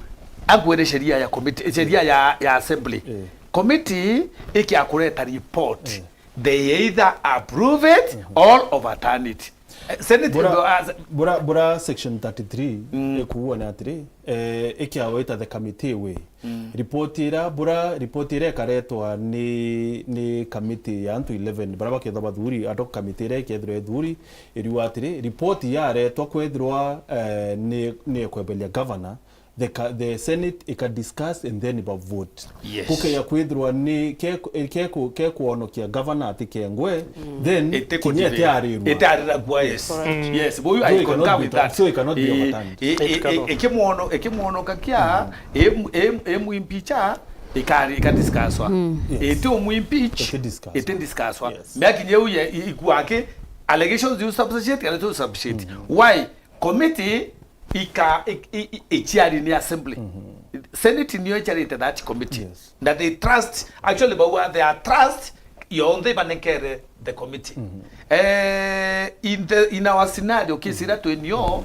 Akwere sheria ya committee, sheria ya, ya assembly. Eh. Committee ikia kureta report. Eh. They either approve it Mhm. or overturn it. Eh, Senate Bura, ndo as- bura, bura section thirty-three Mm. ikuuga ni atiri, eh, ikiawita the committee way. Mm. Report ira, bura, report ira ikaretwa ni, ni committee ya antu eleven, bara bakethwa bathuri, ad hoc committee ira ikethirwa ithuri, iriuga atiri, report yaretwa kwethirwa, eh, ni, ni ikweberia governor, the ca-, the Senate ika discuss and then ba vote. Yes. Kukeya kwithirwa ni ke-, ke-, ke-, kekwonokia governor atikengwe, Mm. then Ite kinya kudebate. Itiarirwa. Itiarira kwa, yes. Correct. Mm. Yes, boyu So I it cannot concur be with that. So it cannot be Eh, overturned. eh, It eh, cannot. Eh, ikimwono-, ikimwonoka kia, em-, em-, emwimpeacha, ikari-, ikadiscusswa. Mm. Yes. Iti umwimpeach, Iti discusswa. Iti discusswa. Yes. Miakinya uye i-, ikuake, allegations you substantiate, kana to substantiate. Mm. Why? Committee ika-, i-, i-, i-, ichiari ni assembly. Mhm. Senate niyo icharite that committee. Yes. That they trust, actually, bauga their trust yonthe ibanenkere the committee. Mhm. Eh, in the, in our scenario, case iria twinio,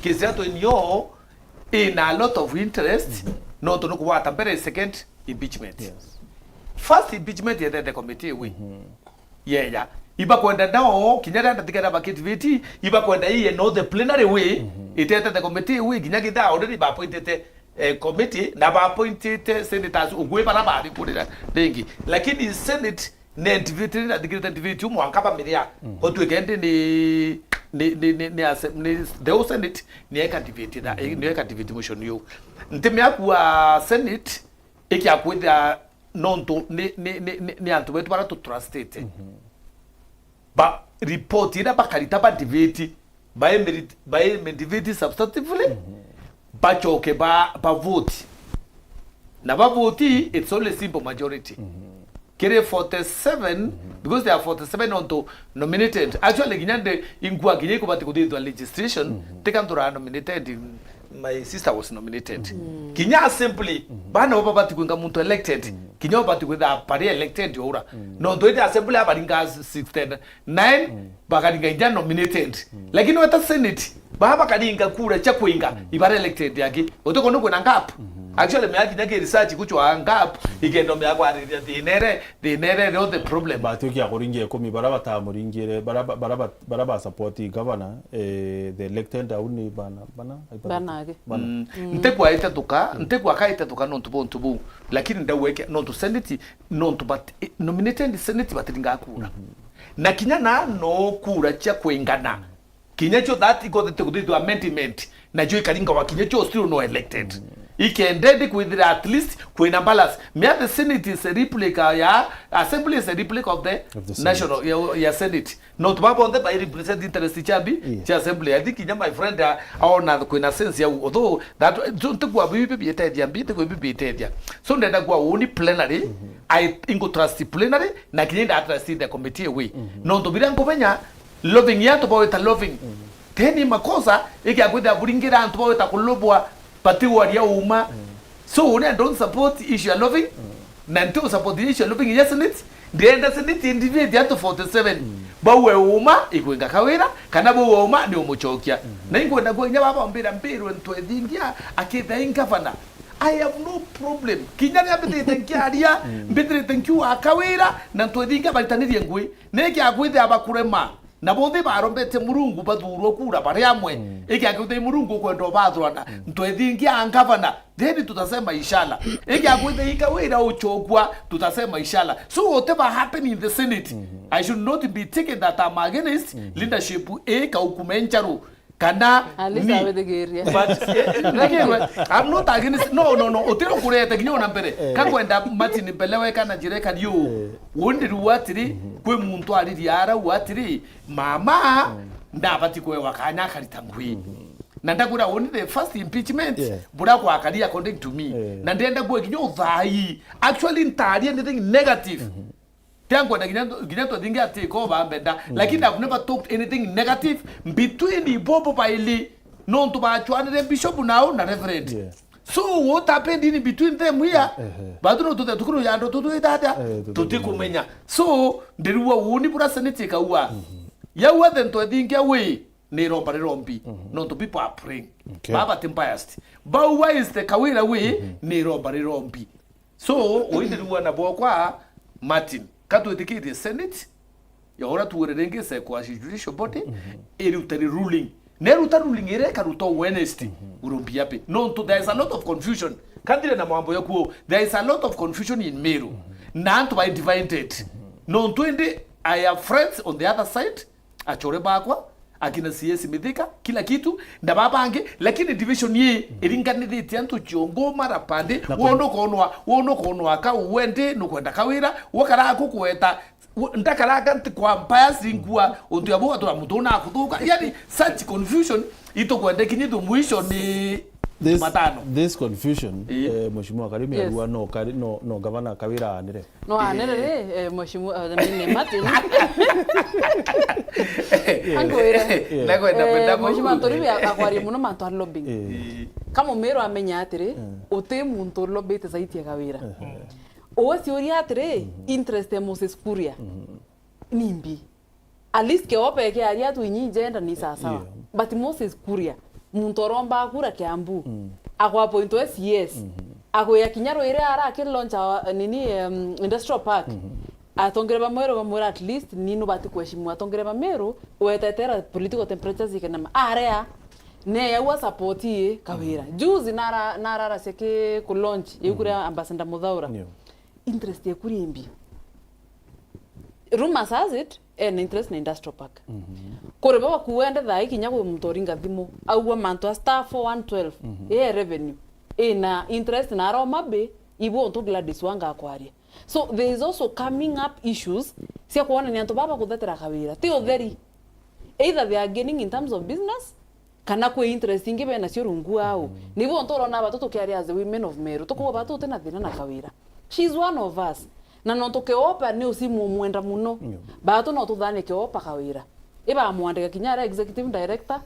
case iria twinio, in a lot of interest, Mhm. no tundu kugwata mbere second impeachment. Yes. First impeachment yethete committee wi. Mhm. Yeya. Ibakwenda nao, kinya ria ndatigara baketi biti, ibakwenda iye no the plenary way, Mhm. itete the committee way, kinya githaa already ba appointete, eh, committee, na ba appointete senators, ugwe bara bari kurira ringi. Lakini Senate, ne debate, ni ndatigirite debate, umwe anka bamiria, Mhm. gutwike ndi ni, ni, ni, ni, ni ase-, ni the whole Senate, ni eka debate na, Mhm. ni eka debate motion yo. Ntimia kuwa Senate, ikia kwithira nontu ni, ni, ni, ni, ni antu betu bara tutrustite. Mhm. Ba report iria bakarita ba debate, ba imi-, ba imi debate substantively, Mhm. bachoke ba, ba vote. Na ba vote, it's only simple majority. Mhm. Kiri forty-seven, Mhm. because there are forty-seven onto nominated. Actually, kinya nde inkua kinya ikubati kuthithwa legislation, Mhm. tika ntura nominated, my sister was nominated. Mhm. Kinya assembly, Mhm. bana bo babati kwinga muntu elected, Mhm. kinya babati kwitha pari elected oura. Mhm. Nontu indi assembly abaringa sixty-nine, Mhm. bakaringa inya nominated. Mhm. Lakini weta senate, Baba bakaringa kura cia kwinga, ibara elected aki. Utikoni kwina gap. Actually, mea kinya ki research guchwa gap, igendo mea kwariria thina ere, thina ere ere the problem. Batwiki ya kuringia ikumi, bara batamuringire, bara, bara, bara, bara ba support governor, eh, the elected au ni bana, bana, ai bana. Bana aki. Bana. Mm. Ntikwaite thuka, ntikwakaite thuka nontu bontu buu. Lakini ndaueke, nontu senate, nontu bat-, eh, nominated senate batiringa kura. Na kinya na no kura cia kwingana. Kinya cio that ikothete kuthithwa amendment, nacio ikaringwa kinya cio still no elected. Ikendedi kwithira at least kwina balance. Mea the senate is a replica ya, assembly is a replica of the, of the senate, national, ya, ya senate. Nontu baba bonthe bai represent interest cia mbi, yes, cia assembly. I think kinya my friend a-, aona kwina sense yau. Although that, so ntikwa bibi bietethia mbi, ntikwa bibi bietethia. So ndenda kwa uni plenary, I ingo trust plenary, na kinya nda trust the committee way. Nontu biria nkubenya, loving ya antu bawita loving. Teni makosa, ikia kwithira buringira antu bawita kulubwa, bati waria uma. So, uni I don't support issue ya loving, na nti support issue ya loving ya senate. Ndienda senate indivate antu forty seven. Bau e uma, ikwinga Kawira, kana bau e uma, ni umuchokia. Na inkwenda kwa inya baba mbira mbirwe ntwethingia, akitha in governor. I have no problem. Kinya ria mbithirite nkiaria, mbithirite nkiuga Kawira, na ntwethingia baritanirie ngui. Niki akwithia bakurema? Na bonthe barombete Murungu bathurwe kura bari amwe. Iki akwithia Murungu ukwenda ubathurana, ntwethingia ngavana, then tutasema inshallah. Iki akwithia i Kawira uchokwa, tutasema inshallah. So whatever happen in the senate, I should not be taken that I'm against leadership i kaukume ncharu. Kana at least ni awithigirie. But, eh, eh, lakini, I'm not against, no, no, no, utiro kurete kinya ona mbere. Kakwenda Martin Mbelewe kana njire kariu. Wundi riu atiri, kwi muntu ariria ara u atiri, mama, ndabati kwewa kanya akarita ngui. Na ndagura woni the first impeachment, yeah, bura gwakari according to me. Yeah. Na ndenda gwe kinya uthai. Actually, ntari anything negative. Tia nkwenda nginya, nginya twethinge ati ko bambenda. Lakini I've never talked anything negative between ibobo baili. Nontu bachwanire bishop nao na reverend. Yeah. So what happened in between them here? Ehe. Batu no tuthe tukuru ya ndo tutwitata. Eh, tuti-, tutikumenya. So, ndirua uni bura senate ikaua. Yaua the ntwethinge wi ni iromba rirombi. Nontu people are praying. Okay. Baba ti biased. Bau wise the Kawira wi ni iromba rirombi. So, uithirua na bwokwa Martin, katwitikirie senate, ya ura tuure ringi se kwa judicial body, irute ri ruling. Ne ruta ruling ire karuta Wednesday, will be happy. Nontu there is a lot of confusion. Kathire na mambo ya kuo, there is a lot of confusion in Meru. Na antu bai divided. Nontu indi I have friends on the other side, achore bakwa, akina C S Mithika, kila kitu, na babangi, lakini division ii iringanithitie antu chiongo mara pande, na wono konwa, wono konwa ka uwendi, nukwenda Kawira, wakara kukweta, wo-, ndakaraga nti kwa mpaya singua, untu ya buga tura muntu na kuthuka. Yani, such confusion, itukwende kinyithu mwisho ni this, Jumatano. This confusion, eh, Mheshimiwa Karimi, yes, arua no Kari-, no, no Gavana Kawira anire. No anene ri, eh, Mheshimiwa, eh, I mean, Martin. Angwire. Yes. Nakwenda, eh, kwenda Mheshimiwa Nturibi akwaria muno mantu a lobbying. Eh. Kama Meru amenya atiri, uti muntu lobbyte zaidi ya Kawira. Uwe ciuria atiri, interest ya Moses Kuria. Ni mbi. At least Keopa ekiaria tu inyi njenda ni sawa sawa. Yeah. But Moses Kuria, muntu oromba kura Kiambu, akwa appointwa C S, akwia kinya Ruiri ara aki launch a, nini, um, industrial park. Atongere ba Meru bamwira at least ni nubati kuheshimiwa. Atongere ba Meru, wetetera political temperatures ikenama. Area, ne yaua support ye Kawira. Juzi nara, nararacia ki ku launch, yau kuria Ambassador Muthaura. Yeah. Interest eku ri mbi. Rumors has it, ena interest na industrial park. Kuri baba kuende thaa ii kinya kwi muntu uringa thimu, augua mantu a star four one twelve, i revenue, ina interest na aroma bi, ibu untu Gladys Wanga akwaria. So there is also coming up issues cia kwonania antu baba kuthetera Kawira. Ti utheri. Either they are gaining in terms of business, kana kwi interest ingi benacio rungu au. Nibo ntu urona batu tukiaria as the women of Meru, tukuwa batu tuti na thina na Kawira. She is one of us. Na nontu Keopa ni ucimu umwenda muno. Batu no tuthane Keopa Kawira. Ibamwandika kinya ara executive director,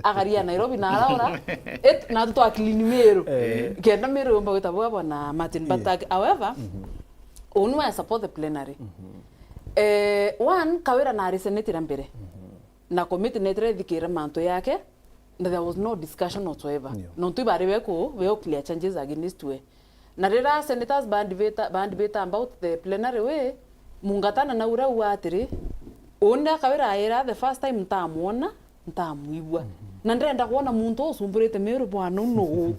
akaria Nairobi na araora, et, na tu twa clean Meru. Eh. Kenda Meru yomba gwita bwa bwana Martin. But, yeah, like, however, unu I support the plenary. Eh, one, Kawira nari senate ira mbere. Na committee netire ithikire mantu yake, There was no discussion whatsoever. Yeah. Nontu ibari beku, beo clear charges against we. Na riria senators bandibita, bandibita about the plenary way, Mungatana na uria uga atiri, uuni akawira aira the first time ntamwona, ntamwigua. Mhm. Na ndirenda kwona muntu usumburite Meru bwana unu.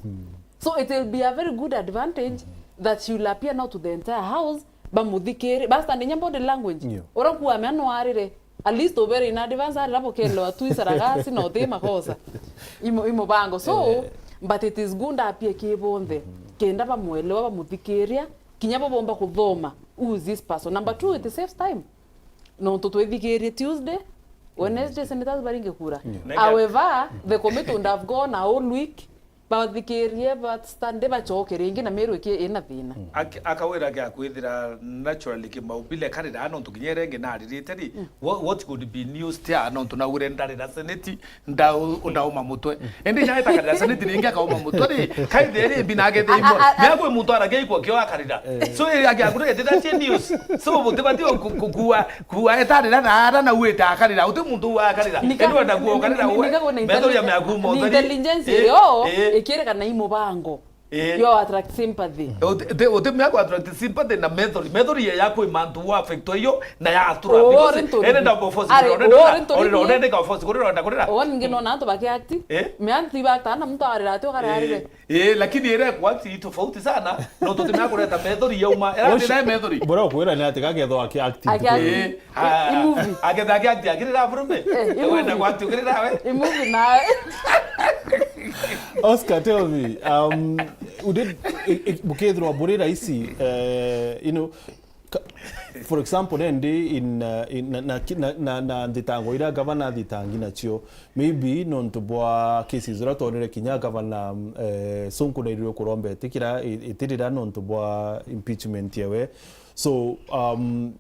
So it will be a very good advantage that she will appear now to the entire house, bamuthikiri, basta ndinya body language. Yeah. Uria kuamea no arire. At least ubere in advance arira bukelewa tu isaragasi na uti makosa. Imo, imo bango. So, eh, but it is good appear ki bonthe. Mhm. Kenda bamwelewa, bamuthikiria, kinya bo bomba kuthoma. Who is this person? Number two, it saves time. Nontu twithikirie Tuesday, Wednesday, senators baringe kura. Yeah. Nega- However, the committee would have gone a whole week, bathikirie, ba study, bacoke ringi na Meru iki ina thina. Ak-, akawira gia kwithira naturally kimaubile karira, nontu kinya iria ingi naririte ri, wha-, what could be news tia, nontu naugire ndarira seneti, ndau-, ndauma mutwe. Indi inya etakarira seneti ringi akauma mutwe ri, kaithe ri mbi na agethe imwe. A, a, a, mea kwi muntu aragia ikwa kio akarira. So, iri agia kure getita cia news. So, butibati ku-, ku-, kuwa, kuwa etarira na ara na uite akarira. Uti muntu uwa akarira. Nika-, indi wenda kuwa ukarira ni-, uwe. Nika kuna metho ya intelligence, meaku ni motheri. Intelligence yo, eh, ikirikana i mubango. Eh. Yo attract sympathy. Eh, uti-, uti-, uti mea ku attract sympathy na method. Method ya, ya kwi mantu wa affect yo na ya atura. Oh, because ori ntu ene ngi-, nda force ari, kurira, ori ntu ori ngi-, ori nda force kurira, nda kurira. Oh, ningi nona antu baki act. Eh? Me antu iba act, ana mtu arira ati ukararire. Eh, eh, lakini ere ku act ni tofauti sana. No tuti mea kureta method ya uma. Era ati na method. Bora kwira ni ati kagethwa aki act. Aki act. Eh. Ah, i movie. Agetha aki act akirira burume. Eh, i movie. Wenda kwati ukirira we. I movie nawe. Oscar, tell me, um, u did, i-, i-, bukethirwa buri rahisi, eh, you know, ka-, for example, nendi in, uh, in, na, na, na, na, na thitango iria gavana athitangi nacio, maybe nontu bwa cases uria twonire kinya gavana, um, eh, Sonko nairirwe kuromba itikira, i-, itirira nontu bwa impeachment yewe. So, um,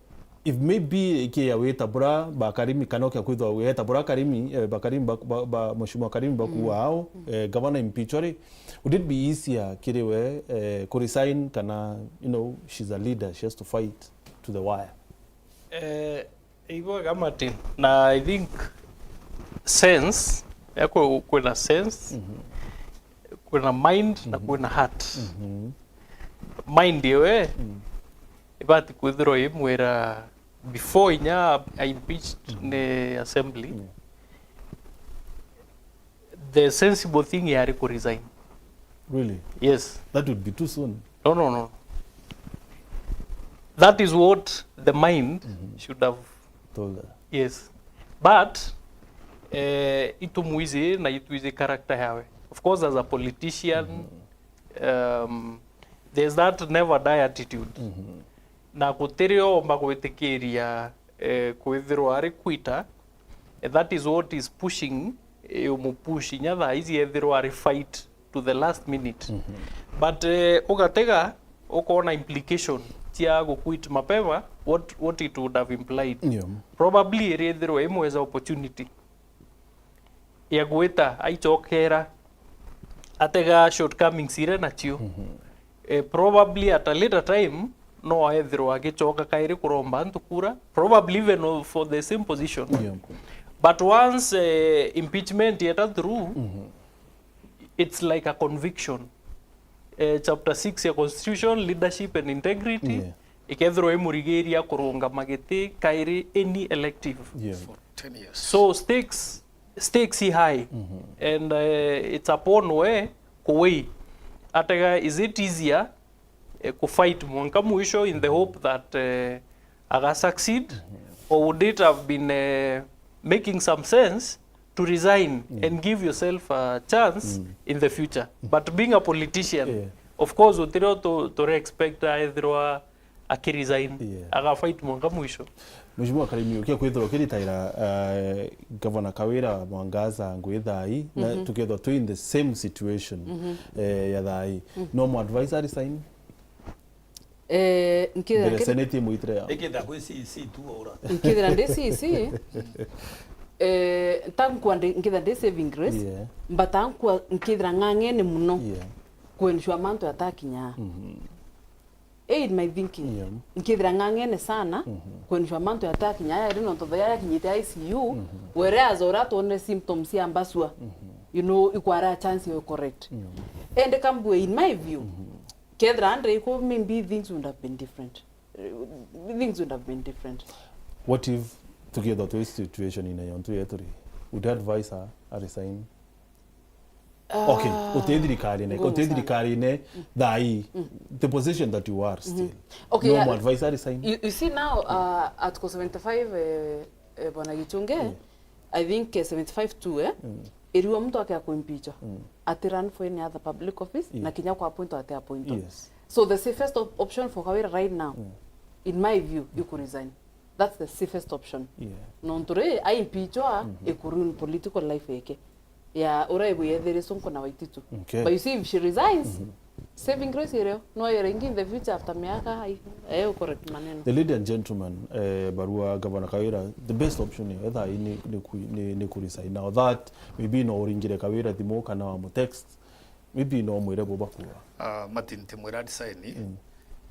if maybe ikiya wita bura ba Karimi, kana ukia kwithwa weta bura Karimi, eh, ba Karimi ba, ba, ba, Mheshimiwa Karimi bakuwa ao, eh, gavana impeachwa ri, would it be easier kiri we, eh, ku resign kana, you know, she's a leader, she has to fight to the wire? Eh, ibwega Martin, na I think sense, ya kwi-, kwina sense, kwina mind, na kwina heart. Mind iwe, ibati kwithirwa imwira before inya a impeached ni assembly, the sensible thing yari ku resign. Really? Yes. That would be too soon. No, no, no. That is what the mind should have told her. Yes. But, eh, itumwizi na itwizi character yawe. Of course, as a politician, um, there's that never die attitude. Na gutiri omba gwitikiria, eh, kwithirwa ari quitter, eh, that is what is pushing, eh, umupush inya thaa ici ethirwa ari fight to the last minute. But, eh, ugatega, ukona implication cia gu quit mapema, what, what it would have implied. Yeah. Probably iri ithirwa imweza opportunity ya gwita aicokera, atega shortcomings iria nacio. Eh, probably at a later time, no ethirwa agicoka kairi kuromba antu kura, probably even o-, for the same position. Yeah. But once, eh, impeachment yeta through, it's like a conviction. Eh, chapter six ya constitution, leadership and integrity, yeah, ikethirwa imurigiria kurungama giti kairi any elective. Yeah. For ten years. So stakes, stakes i high. And, eh, it's upon we kuwei. Atega, is it easier, eh, ku fight mwanka mwisho in the hope that, eh, aga succeed, or would it have been, eh, making some sense to resign and give yourself a chance in the future? But being a politician, yeah, of course, utiri tu, turi expect aethirwa aki resign, yeah, aga fight mwanka mwisho. Mheshimiwa Karimi, ukia kwithirwa ukiritaira, eh, Governor Kawira Mwangaza ngui thaa ii, na tukethirwa twi in the same situation, eh, ya thaa ii. No mu advise a resign? Eh, nkithira mbere ki- Senate imwitire ya. Ikitha kwi C E C tu ora. Nkithira ndi C E C, eh, tankwa ndi, nkithira ndi saving grace, yeah, but tankwa nkithira ng'ang'ene muno, yeah, ku ensure mantu atakinya. Eh, in my thinking, yeah, nkithira ng'ang'ene sana, ku ensure mantu atakinya, aya ri nontu thaya yakinyite I C U, whereas ora twonere symptoms ya mbasua. you know, ikwara chance yo correct. Mm. Ende kambue, in my view, mm-hmm, kethira andre iko, maybe things would have been different. Eh, things would have been different. What if tukethwa twi situation ina yontu yeturi? Would you advise her a resign? Okay, ah, uti thirikarine, uti thirikarine thaa ii. Mm. The position that you are still. Mm-hmm. Okay, no, yeah, more advice, a resign. You, you see now, uh, Article seventy-five, eh, eh, Bwana Gichunge, yeah, I think, eh, seventy-five two, eh? Mm. Iriwa mtu ake akuimpeachwa. Mm. Ati run for any other public office, yeah, na kinya kwa appointwa ati appointwa. Yes. So the safest op-, option for Kawira right now, mm, in my view, you could resign. That's the safest option. Yeah. Nontu ri, aimpeachwa, mhm, iku ruin political life yake. Ya, ura ibu yethire Sonko na Waititu. Okay. But you see, if she resigns, mhm, saving grace irio, no yere ingi in the future after miaka, ai, eh, u correct maneno. The lady and gentleman, eh, barua Governor Kawira, the best option ni, etha ni, ni, ku-, ni, ni ku resign. Now that, maybe no uringire Kawira thimu kana wa mu text, maybe no mwire bo bakuuga. Ah, Martin, timwira resign. Mm.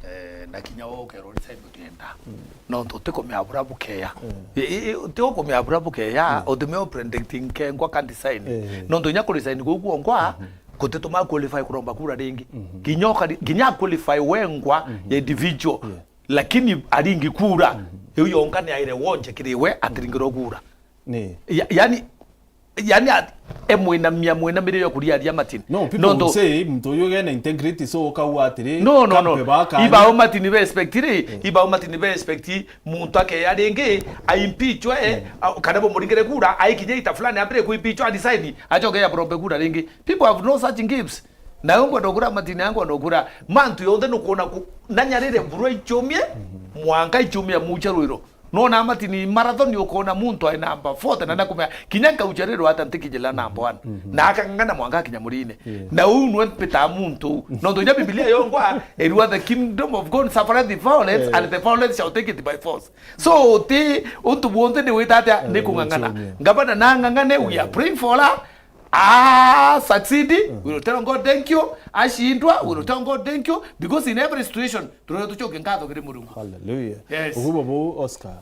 Eh, na kinya we ukerwo resign utienda. Mm. Nontu utikumea bura bukeya. Mm. I, i, i, ti ukumea bura bukeya, mm, utimea u predict nkengwa ka resign. Eh. Nontu inya ku resign kuu kwonkwa, mhm, gutituma qualify kuromba kura ringi. Mhm. Kinya ukari-, kinya qualify wengwa, mhm, ya individual. Yeah. Lakini aringi kura, mhm, iu yonka ni aire wonje kiri we atiringirwo kura. Ni. Ya-, yani, yani at-, e mwinamia, mwinamire yo kuriaria Martin. No, people will say, "Muntu uyu ena integrity," so ukauga atiri, no, no, no. Kampe baka ibao Martin be expect ri, eh, ibao Martin be expect muntu akeya ringi, aimpeachwe, eh, mm, a-, kana bo muringire kura, aikinya ita fulani ambire kuimpeachwa, a resign, acoke ya brombe kura ringi. People have no such gifts. Na yo ngwenda ukura Martin, ya ngwenda ukura mantu yonthe nukwona ku-, nanyarire burwa ichumie, mhm, mwanka ichumia mucha rwiro. Nona Martin marathon ukona muntu ai namba forty na nakumea, kinya nkaucha riro ata ntikijila namba one. Mhm. Na akang'ang'ana mwanka akinya murine. Yeah. Na uu nwe mpita muntu. Nontu inya Biblia yongwa, erua, "The kingdom of God suffereth violence, yeah, and the violence shall take it by force." So, ti untu bwonthe ni wita atia, yeah, ni kung'ang'ana. Ni uchumia. Ngavana na ng'ang'ane, we are, yeah, praying for her. Ah, succeed, mm-hmm, we will tell God thank you. Ashindwa, we will tell God thank you. Because in every situation, turoyo tuchoke nkatho kiri Murungu. Hallelujah. Yes. Uguo bu Oscar.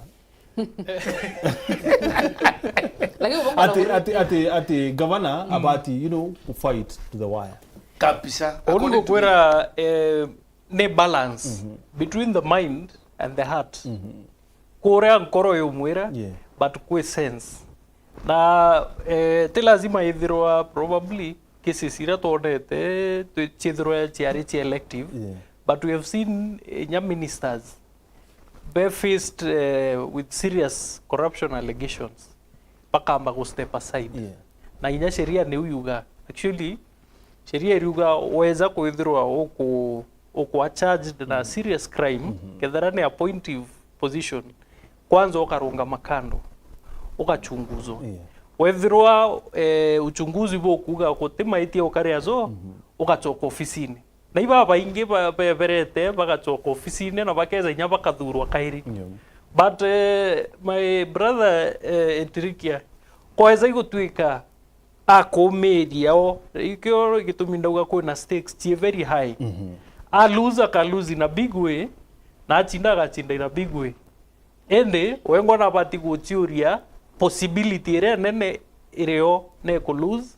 Lakini uguo ati, ati, ati, ati governor, mm, abati, you know, fight to the wire. Kabisa. According to me. Uguo kwira, eh, ni balance, mm-hmm, between the mind and the heart. Mm-hmm. Kuria nkoro yumwira, yeah, but kwi sense. Na, eh, ti lazima ithirwa probably cases iria twonete twi-, ciithirwa ciari cia elective, yeah, but we have seen, eh, inya ministers be faced, eh, with serious corruption allegations, bakamba gu step aside. Yeah. Na inya sheria niu yuga, actually, sheria iriuga weza kwithirwa uku-, ukwa charged na, mm, serious crime, mm-hmm, kethira ni appointive position, kwanza ukarungama kando, ugachunguzwa. Yeah. Wethirwa, eh, uchunguzi bukuuga guti maitia ukari ajo, mm-hmm, ugachoka ofisini. Na ibabaingi ba-, beberete bagachoka ofisini na bakeja inya bakathurwa kairi. Yeah. But, eh, my brother, eh, Etirikia, kweza igutwika akumiria o. Ikio gitumi ndauga kwina stakes cii very high. Mhm. A lose, aka lose in a big way, na achinda, agachinda in a big way. Indi wengwa nabati guchiuria possibility iria nene irio ni ku lose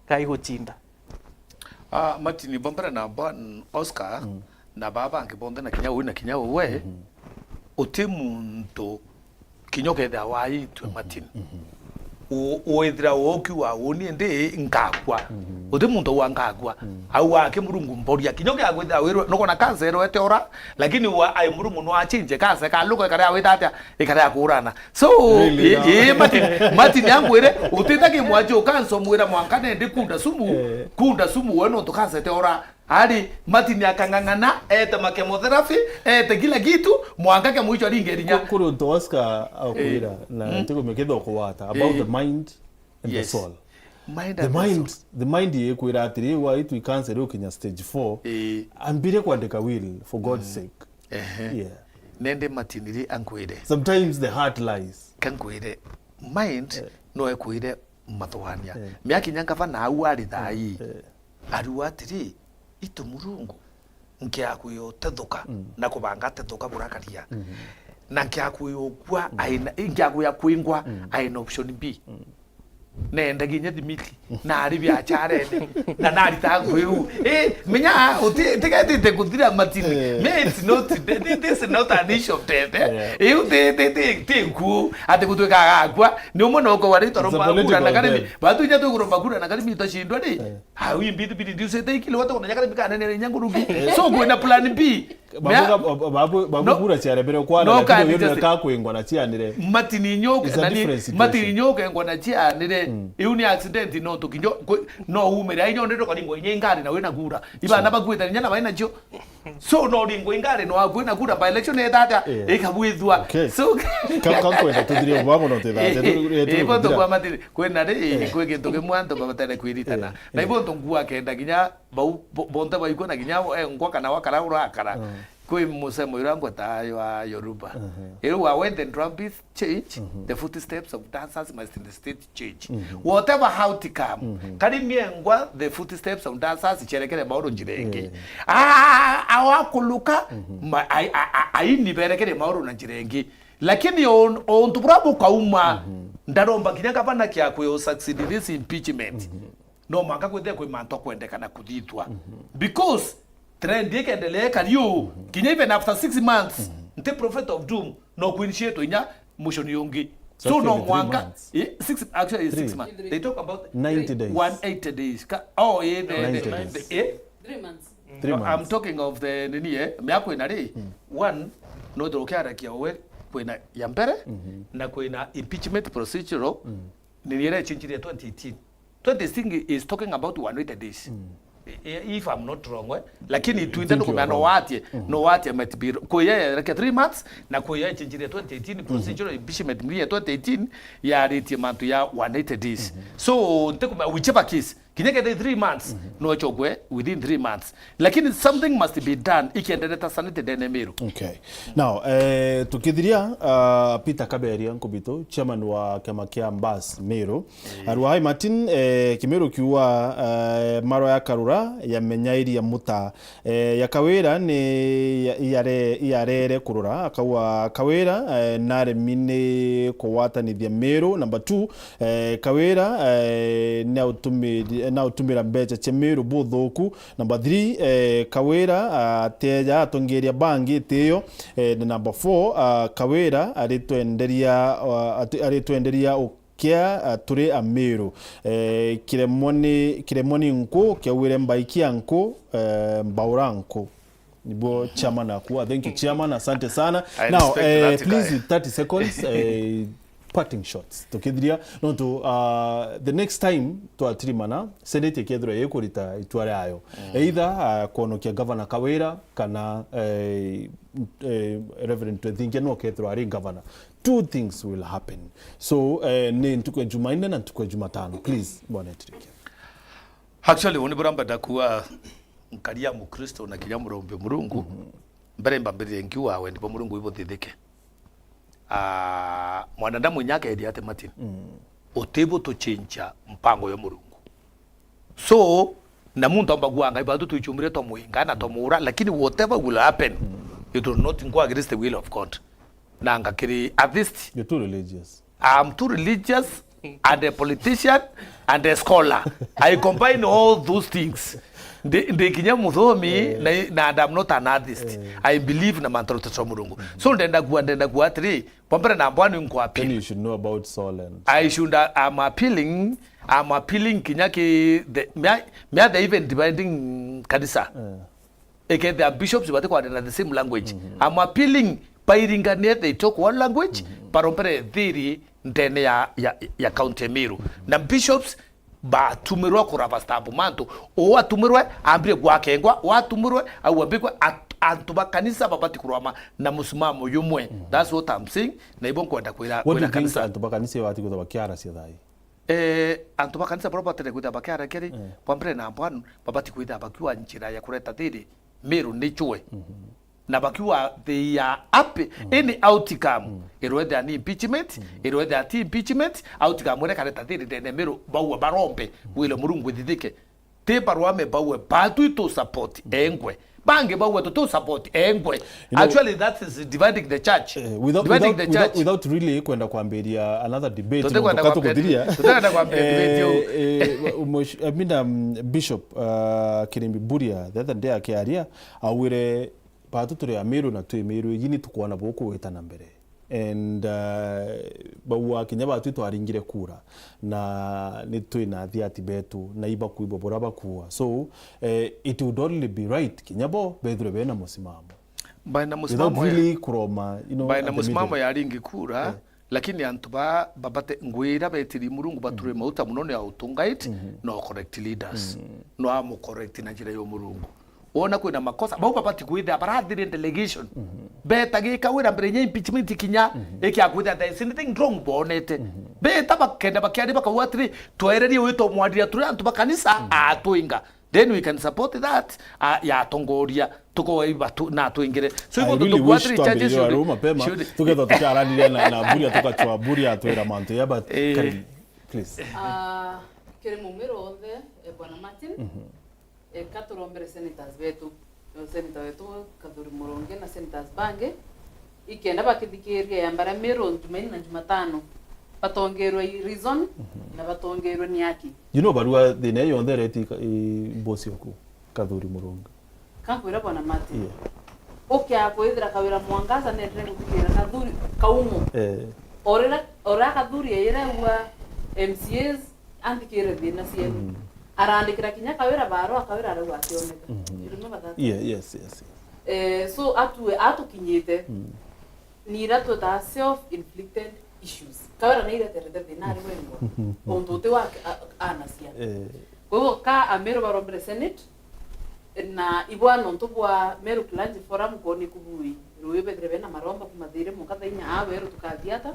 ka iguchinda. Ah, Martin, bo mbere na bwana Oscar, mm, na baa bangi bonthe na kinya uu na kinya uwe, mhm, uti muntu kinya ukethira waitwe, mhm, Martin. Mhm. U-, withira ukiuga uni ndi nkakua. Mhm. Uti muntu auga nkakua. Mhm. Auga aki Murungu mboria. Kinya ukiaga kwithira wirwe, nukona kansa irwete ora, lakini wa ai Murungu no achinje kansa ikaluka ikare awita atia, ikare akurana. So, really, i-, no? Ii, Martin, Martin angwire, utita ki mwanji ukansa umwira mwanka nendi kunda sumu, eh, kunda sumu we nontu kansa ite ora. Ari, Martin akang'ang'ana, ete ma chemotherapy, ete kila kitu, mwanka kia mwisho aringe rinya. Ku-, kuri untu Oscar akwira, eh, na, mm, ntikumenya kethira ukuwata, about, eh, the mind and the, yes, soul. Mind and the soul. The mind, the mind ikwira atiri, wa itu ikansa iri ukinya stage four, eh, ambire kwandika will for God's, mm, sake. Ehe. Yeah. Nendi Martin ri ankwire. Sometimes the heart lies. Kankwire, mind, eh, no ekwire mathuania. Eh. Miakinya ngavana au ari thaa ii. Eh. Ariuga atiri, itu Murungu, nkiakwia utethuka, mm, na kubanga atethuka burakaria. Mm. Na nkiakwia ukua, mm, aina, nkiakwia kwingwa, mm, aina option B. Mm. Neendagia inya thimiti. Na ari biacharene. Na narita ngui u. Eh, menya, uti-, tigetite kuthira Martin. Eh. Me, it's not, thi-, thi-, this is not an issue of death, eh. Yeah. Iu ti, ti, ti, ti nkuo. Ati gutwika agakua. Ni umwe na uko wari toro. It's a political makura na karimi. Death. Batu inya tuguru makura na karimi itashindwa ri. Eh. Ah, wi mbithi bidi ndiusite ikili watu kuna nyakara mikana nene nyanguruki. Eh. So kwina plan B. Babu Mea- ga-, babu, babu, babu No. kura ciarebere kwana, No, lakini can uyu just neka kwingwa na cianire. Martin Inyoke, It's a nani, different situation. Martin Inyoke ngwa na cianire. Mm. Iu ni accident, no tukinyo, kwe-, no umire, ai nyo ndiro karingo inye ingari na wina kura. Ibana Sure. bakwita nyana baina cio. So no ringo ingari no akwina kura by election etata, Yeah. ikabwithwa. Okay. So Ka-, ka kwenda tuthire babo no tetha. Eh, eh, eh, bondo kwa Martin, kwina ri, Eh. kwe kintu kimwe antu babatare kwiritana. Eh, Na eh. ibo ntu ngua kenda kinya bau, bo-, bonthe baikwa na kinya, eh, ngwa kana wakara urakara. Mm. Kwi musemo ira ngweta yo a Yoruba. Mhm. Iru wa when the trumpets change, Mhm. the footsteps of dancers must in the state change. Mhm. Whatever outcome, Mhm. kari miengwa the footsteps of dancers cherekere mauru njira ingi. Yeah. Ah, awakuluka, Mhm. ma-, ai-, a-, a-, aini berekere mauru na njira ingi. Lakini on-, ontu bura bukauma, Mhm. ndaromba kinya gavana kia kwi succeed this impeachment. Mhm. No mwanka kwithia kwi mantu akwendekana kuthithwa. Mhm. Because trend ikendelea ikari uu, Mhm. kinya even after six months, Mhm. nti prophet of doom, no kuinitiate inya motion yungi. So So actually no three mwanka, months. eh, six, actually it's six Three. months. They talk about Ninety days. one eighty days. Ka-, oh, eh, the, Ninety the, days. the, eh? Three months. Three No, I'm months. talking of the nini, eh? Miaka ina ri, Mm. one, no turukiarakia we kwina ya mbere, Mhm. na kwina impeachment procedural, Mm. nini ira ichinjirie twenty eighteen. Twenty sixteen is talking about one eighty days. Mm. I-, i-, if I'm not wrong, eh? Lakini twinde think you are nukumenya no wrong. watie, Mm. no watie might be, kuya ya reke three months, na kuya ichinjirie twenty eighteen, Mhm. procedural impeachment mria twenty eighteen, yaritie mantu ya one eighty days. Mhm. So, ntikumenya whichever case, kinya kethira three months, Mhm. no chokwe within three months. Lakini something must be done, ikiendeleta sanity ndene Meru. Okay. Now, eh, tukithiria, uh, Peter Kaberia Nkubitu, chairman wa kiama kia Mbas Meru, Arua, hi Martin, eh, Kimiru kiuga, eh, marwa ya Karura yamenyairia muta, eh, ya Kawira ni ya-, iyare-, iyarere kurura, akauga Kawira, eh, naremi ni kugwatanithia Meru. Number two, eh, Kawira, eh, nautumiri-, nautumira mbecha cia Meru buthuku. Number three, eh, Kawira, ah, ateja atongeria bangi itiyo. Eh, na number four, ah, Kawira aritwenderia, ah, ati-, aritwenderia kia, ah, turi Amiru. Eh, kiremwa ni, kiremwa ni nku, kiaugire mbai kia nku, eh, mbaura nku. Nibo chairman akuwa. Thank you, chairman. Asante sana. I Now, respect eh, that please, guy. Thirty seconds, eh, parting shots. Tukithiria, nontu, uh, the next time twatirimana, Senate ikethirwa ikurita itua riayo. Mm. Either, uh, kwonokia Governor Kawira kana, eh, eh, Reverend Twethingia no kethirwa ari governor. Two things will happen. So, eh, ni ntuku ya Jumanne na ntuku ya Jumatano. Please, Bwana Etirikia. Actually, uni bura mbenda kuwa nkaria Mukristo na kinya murombe Murungu. Mhm. Mbere mbambirire nkiuga wendi bwa Murungu ibuthithike. Ah, mwanadamu inya akeria ati Martin. Mm. Utibu tuchincha mpango ya Murungu. So, na muntu amba kuga Ngai, batu twichumbire twamwinga na twamuura, lakini whatever will happen, Mm. it will not go against the will of God. Na ngakiri atheist. You're too religious. I'm too religious and a politician and a scholar. I combine all those things. Ndi, ndi kinya muthomi, Eh. na, na, and I'm not an atheist. Eh. I believe na mantu twa Murungu. So ndenda kuwa, ndenda kuwa atiri, kwa mbere na mbwani nkwa Then appeal. You should know about soul and I should, I'm appealing, I'm appealing kinya ki the, me, me are they even dividing kanisa. Eh. Ikethia bishops bati kwarana the same language. Mhm. I'm appealing bairinganie, they talk one language, Mhm. barombere thiri ndene ya, ya, ya county ya Meru. Na bishops batumirwe kuraba stamp mantu. Uu atumirwe ambire gwakengwa, watumirwe au ambikwe at-, antu ba kanisa babati kurwama na musimamo yumwe. Mhm. That's what I'm saying. Na ibo nkwenda kwira, What do kwira you think kanisa. Antu ba kanisa ibati kwithirwa bakiaracia thaai? Eh, antu ba kanisa baria batere kwithira bakiarekeri, Eh. bwa mbere na mbwanu, babati kwithira bakiuga njira ya kureta thiri, Meru ni chwe. Mhm. Na bakiuga they are happy, Mm. any outcome, Mm. irwethira ni impeachment, Mm. irwethira ti impeachment, outcome iria ikareta thiri ndene Meru, bauga barombe, Mm. wile Murungu ithithike. Ti barwame bauge, batu itu support, Mm. engwe. Bangi bauga tutu support engwe. You know, actually, that is dividing the church. Eh, without, dividing without, the without, church. Without really kwenda kwambiria another debate, tutikwenda no, kwambiria, tukatuguthiria. Tutikwenda kwambiria debate yo. Eh, eh, mwesh-, I mean, um, Bishop, uh, Kirimi Buria, the other day akiaria, augire, batu turi Amiru na twi Miru, iji ni tukwona buku wita na mbere. And, uh, bauga kinya batwi twaringire kura, na ni twina athiati betu, na ibakwigua bura bakuua. So, eh, it would only be right kinya bo bethirwe bena musimamo. Baina musimamo ya, really kuroma, you know, baina musimamo ya ringi kura, eh, lakini antu ba, babate ngwira betiri Murungu baturi mauta muno ni autungaiti, no correct leaders. No amu correct na njira yo Murungu. Wona kwina makosa, bau babati kwithira barathire delegation. Betagika wira mbere ya impeachment kinya, ikia kwithira there is anything wrong bonete. Beta bakenda bakiari bakauga atiri, twererie uyu twamwarira turi antu ba kanisa, atwinga. Then we can support that, a, yatongoria, tukoe ibatu, na twingire. So, I really wish twambiririe churches should, mapema, should tukethwa tukiaraniria na, na Buria, tukachwa Buria atwira mantu ya, but eh, Karibi, please. Ah, kiri mumiro onthe, eh, Bwana Martin. Eka turombere senators betu, senator wetu Kathuri Murungi na senators bangi, ikenda bakithikiria ya mbara Miru Njumaine na Njumatano, batongerwe i reason na batongerwe ni aki. You know, barua thina iyo yonthe ireti i boss yoku, Kathuri Murungi. Kankwira Bwana Martin. Yeah. Ukia kwithira Kawira Mwangaza nendere guthikira Kathuri kaumo. Eh. Orira, ora Kathuri eyiregua M C As anthikire thina cienu. Arandikira kinya Kawira barua, Kawira arauga ationeka. You remember that? Yeah, yes, yes, yes. Eh, so atue, atukinyite. Ni ira twitaga self-inflicted issues. Kawira ni ireterete thina ari wengwa. Untu uti wa a-, anacia. Eh. Kwa hivyo ka Amiru barombere Senate, na ibwa nontu bwa Meru Clergy Forum koni kubui. Ruyu bethire bena maromba kuma thiri muka thaa inya a weru tukathiata.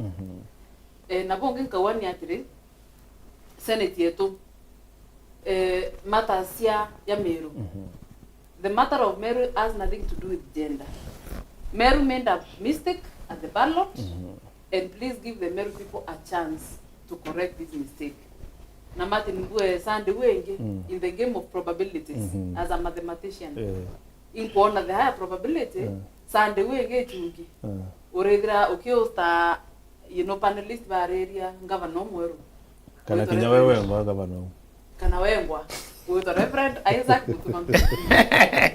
Eh, na bungi nkauga ni atiri, Senate yetu, eh, matters cia ya Meru. The matter of Meru has nothing to do with gender. Meru made a mistake at the ballot, and please give the Meru people a chance to correct this mistake. Na Martin mbue Sunday wingi, in the game of probabilities, as a mathematician, eh, inkuona the higher probability, eh, Sunday wingi ichungi. Eh. Urithira ukiusta, you know, panelist bariria ngavana umweru. Kana kinya we wengwa gavana u. Kana wengwa. Gwitwa Reverend Isaac Mutuma.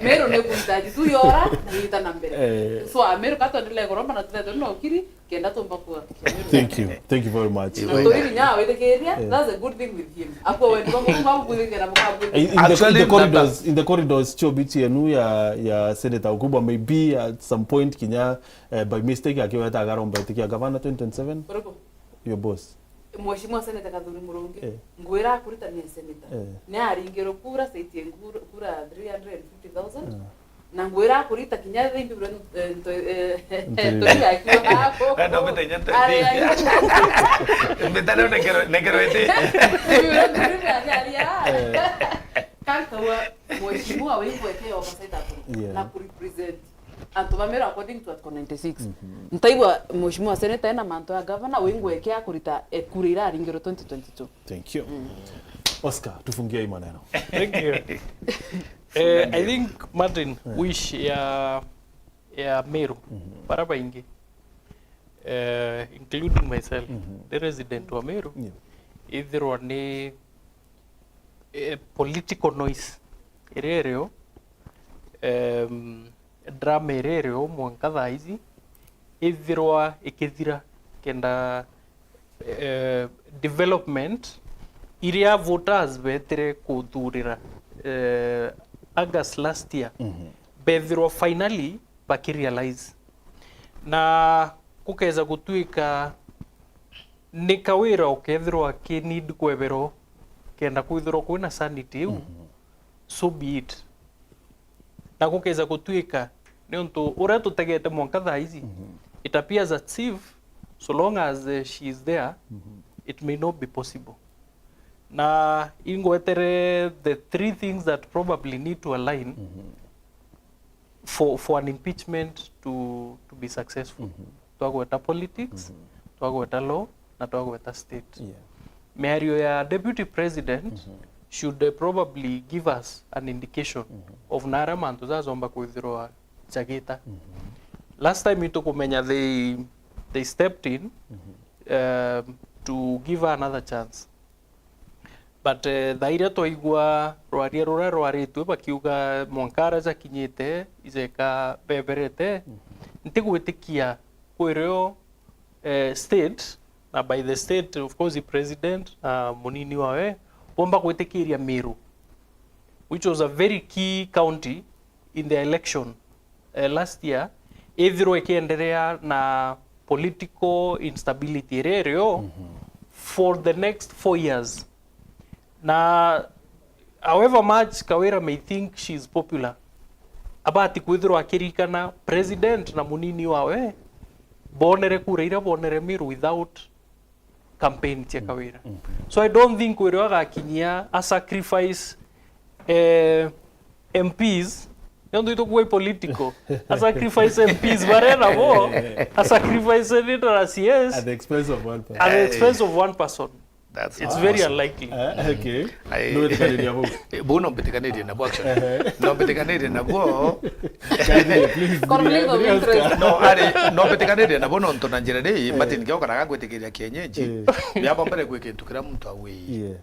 Meru ni kuhitaji tu yora na yita na mbere. Eh. So, Ameru ka twendelee kuromba na tuthete na ukiri, kenda tumba kuwa. Thank you. Thank you very much. Na tuiri nya witikiria, eh, that's a good thing with him. Akwa wendi kwa Mungu amukwithikira mukabu. In, in the, in the corridors, in the corridors, chobi chienu ya, ya Senator Ukubwa, maybe at some point kinya, eh, by mistake akiweta agaromba itikia gavana twenty twenty-seven. Kuriku? Your boss. Mheshimiwa Senator Kathuri Murungi, eh, ngwira akurita ni senator. Eh. Ni aringirwo kura, saitie ngura, kura three hundred and fifty thousand. Eh. Na ngwira akurita kinya thimbi bure nto, eh, nto, eh, nto yakiwa hapo. Kana mbita inya nto. Are, are. Mbita leo nekero, nekero ete. Thimbi bure nto yakiwa. Eh. Kankawa mheshimiwa wengweke oversight akuru. Yeah. Na kurepresent antu ba Meru according to Article ninety-six. Ntaigua mheshimiwa senator ena mantu ya governor wingweke akurita, eh, kura iraringirwo twenty twenty-two. Thank you. Oscar, tufungie hii maneno. Thank you. Eh, I think, Martin, wish ya, ya Meru, bara baingi, eh, including myself, the resident wa Meru, ithirwa ni, eh, political noise iria irio, em, drama iria irio mwanka thaa ici ithirwa ikithira, kenda, eh, development iria voters betire kuthurira, eh, August last year, bethirwa finally bakirealize. Na gukeza gutuika ni kawira ukethirwa ki need kweberwo kenda kwithirwa kwina sanity iu, so be it. Na gukeza gutuika, niuntu uria tutegete mwanka thaa ici, it appears as if, so long as, eh, she is there, it may not be possible. Na ingwetere the three things that probably need to align for, for an impeachment to, to be successful. Twagweta politics, twagweta law, na twagweta state. Yeah. Miario ya deputy president, should, uh, probably give us an indication of naria mantu jajomba kwithirwa jagita. Last time itukumenya they, they stepped in, um, to give her another chance. But, eh, thaa iria twaigua rwaria ruria rwaritue bakiuga mwanka aria jakinyite, ijeka beberete, ntigwitikia kwirio, eh, state, na by the state, of course, president na munini wawe, bomba gwitikiria Meru, which was a very key county in the election, eh, last year, ithirwa ikiendelea na political instability iria irio for the next four years. Na however much Kawira may think she is popular, abati kwithirwa akirikana president na munini wawe bonere kura iria bonere Meru without campaign cia Kawira. So I don't think kwirio agakinyia a sacrifice, eh, M Ps, nontu itukuwa i political. A sacrifice M Ps baria nabo, a sacrifice senator na C S At the expense of one person. At the expense of one person. That's It's very unlikely. Eh, okay. Ai. Nwitikaniria bau? Eh, bau no mbitikanirie nabo, actually. No mbitikanirie nabo. Conflict of interest. No, ari, no mbitikanirie nabo nontu na njira ri, Martin, kio karaga gwitikiria kienyeji. Eh. Ni abo mbere gwi kintu kiria muntu awi. Yeah.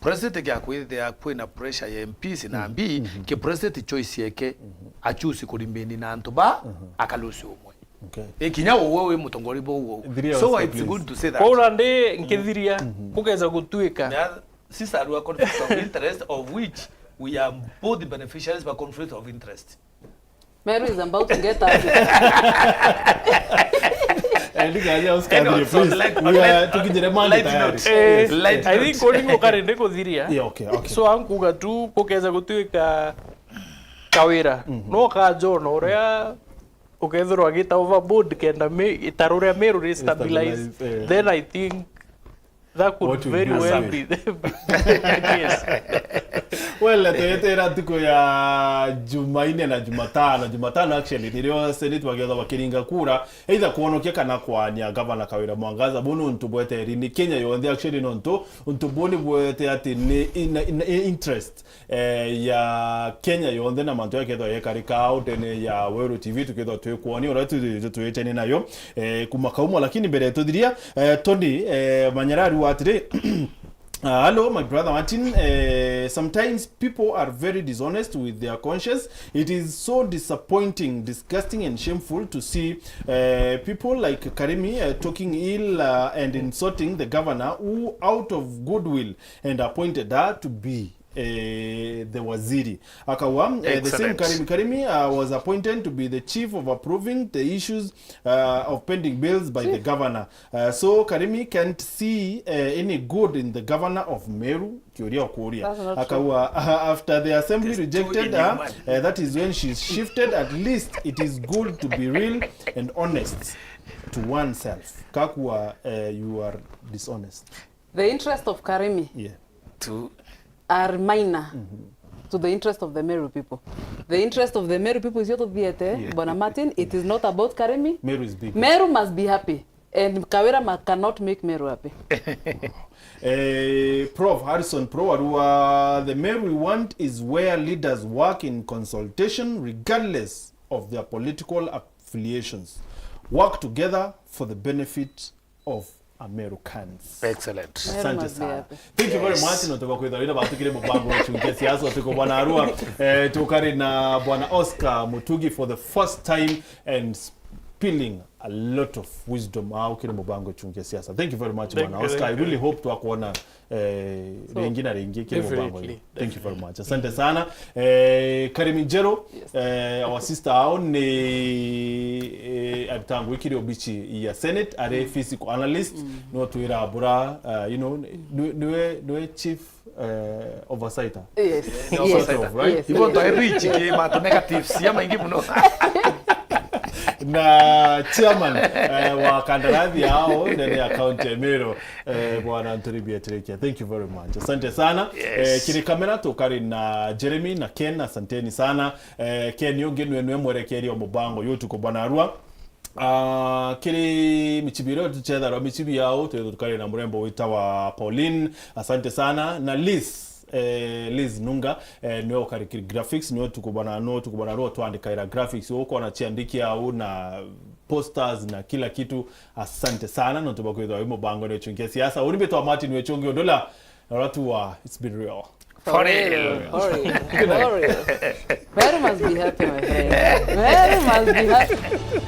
President gia kwithia kwina pressure ya M Ps na mbi, ki president choice yeke, achusi kurimini na antu ba, akalusi umwe. Okay. Ikinya uwe wi mutongoria bou. So it's good to say that. Kwou nandi nkithiria, kukeza gutuika. Na sisi arua conflict of interest of which we are both beneficiaries by conflict of interest. Meru is about to get us. Eh, ndigaja Oscar, Anyway, so please. Tukinyire Monday tayari. Eh, I think kuni ngukari ndi kuthiria. Yeah, okay, okay. So ankuga tu kukeza gutuika Kawira. No kajona uria ukethirwa agita overboard kenda mi-, itaru ria Meru ri stabilize, then I think that could very well be the case. Well, twetera ntuku ya Jumaine na Jumatano. Jumatano actually nirio Senate bagetha bakiringa kura, either kwonokia kana kwania Gavana Kawira Mwangaza. Buu ni untu bweteri ni Kenya yonthe actually, nontu untu buu ni bwete ati ni in, in, in interest eh, ya Kenya yonthe na mantu jakethwa yekarika au ndene ya Weru T V, tukethwa twikwonia uria tu-, tu-, twitene nayo, eh, kuma kaumwa. Lakini mbere tuthiria, eh, Tony, eh, Manyara ariuga atiri, uh, hello, my brother Martin. Eh, sometimes people are very dishonest with their conscience. It is so disappointing, disgusting and shameful to see, eh, people like Karimi, eh, talking ill, uh, and insulting the governor who, out of goodwill, and appointed her to be eh, the waziri. Akawa, eh, the same Karimi, Karimi, uh, was appointed to be the chief of approving the issues, uh, of pending bills by the governor. Uh, so Karimi can't see, uh, any good in the governor of Meru. Kiuria ukuria. Akawa, uh, after the assembly rejected her, uh, that is when she shifted. At least it is good to be real and honest to oneself. Kakua, uh, you are dishonest. The interest of Karimi, yeah, to are minor to the interest of the Meru people. The interest of the Meru people is yotothiete, yeah, Bwana Martin. It is not about Karimi. Meru is big. Meru must be happy. And Kawira ma-, cannot make Meru happy. Eh, Prof Harrison Pro arua, the Meru we want is where leaders work in consultation regardless of their political affiliations. Work together for the benefit of Americans. Excellent. Asante sana. Thank you very much. Nontu bwa kwithwa rina batukire mubango wa chungia siasa utuku bwana arua. Eh, tukari na bwana Oscar Mutugi for the first time and spilling a lot of wisdom au kiri mubango wa chungia siasa. Thank you very much, bwana Oscar. I really hope twakuona eh, ringi na ringi kiri mubango. Thank you very much. Asante sana. Eh, Karimi Njero, eh, our sister ao ni, eh, aritangwa ikiri obichi ya Senate, ari physical analyst, no twira bura, uh, you know, niwe, niwe, niwe chief, eh, oversighter. Yes. Sort of, right? Yes. Ibo to reach ki ma to negatives ya maingi muno. Na chairman, eh, wa kandarathi yao ndene ya county ya Meru, eh, bwana Anthony Biatirikia. Thank you very much. Asante sana. Yes. Eh, kiri kamera tukari na Jeremy na Ken, asanteni sana. Eh, Ken ungi nwe, nwe mwerekeria wa mubango yu tuku bwana arua. Ah, kiri michibi iria tuchetharwa michibi yao, tu-, tukari na murembo witawa Pauline. Asante sana. Na Liz, eh, Liz Nunga, eh, niwe ukarikiri graphics, niwe tukubona, niwe tukubona ro twandikaira graphics, uko na ciandiki au na posters na kila kitu. Asante sana, nontu bwa kwithirwa wi mubango ni uchungia siasa. Uri mbitwa Martin Wechungi Undula, na watu wa It's Been Real. For real. For real. For real. Mary must be happy, my friend. Mary must be happy.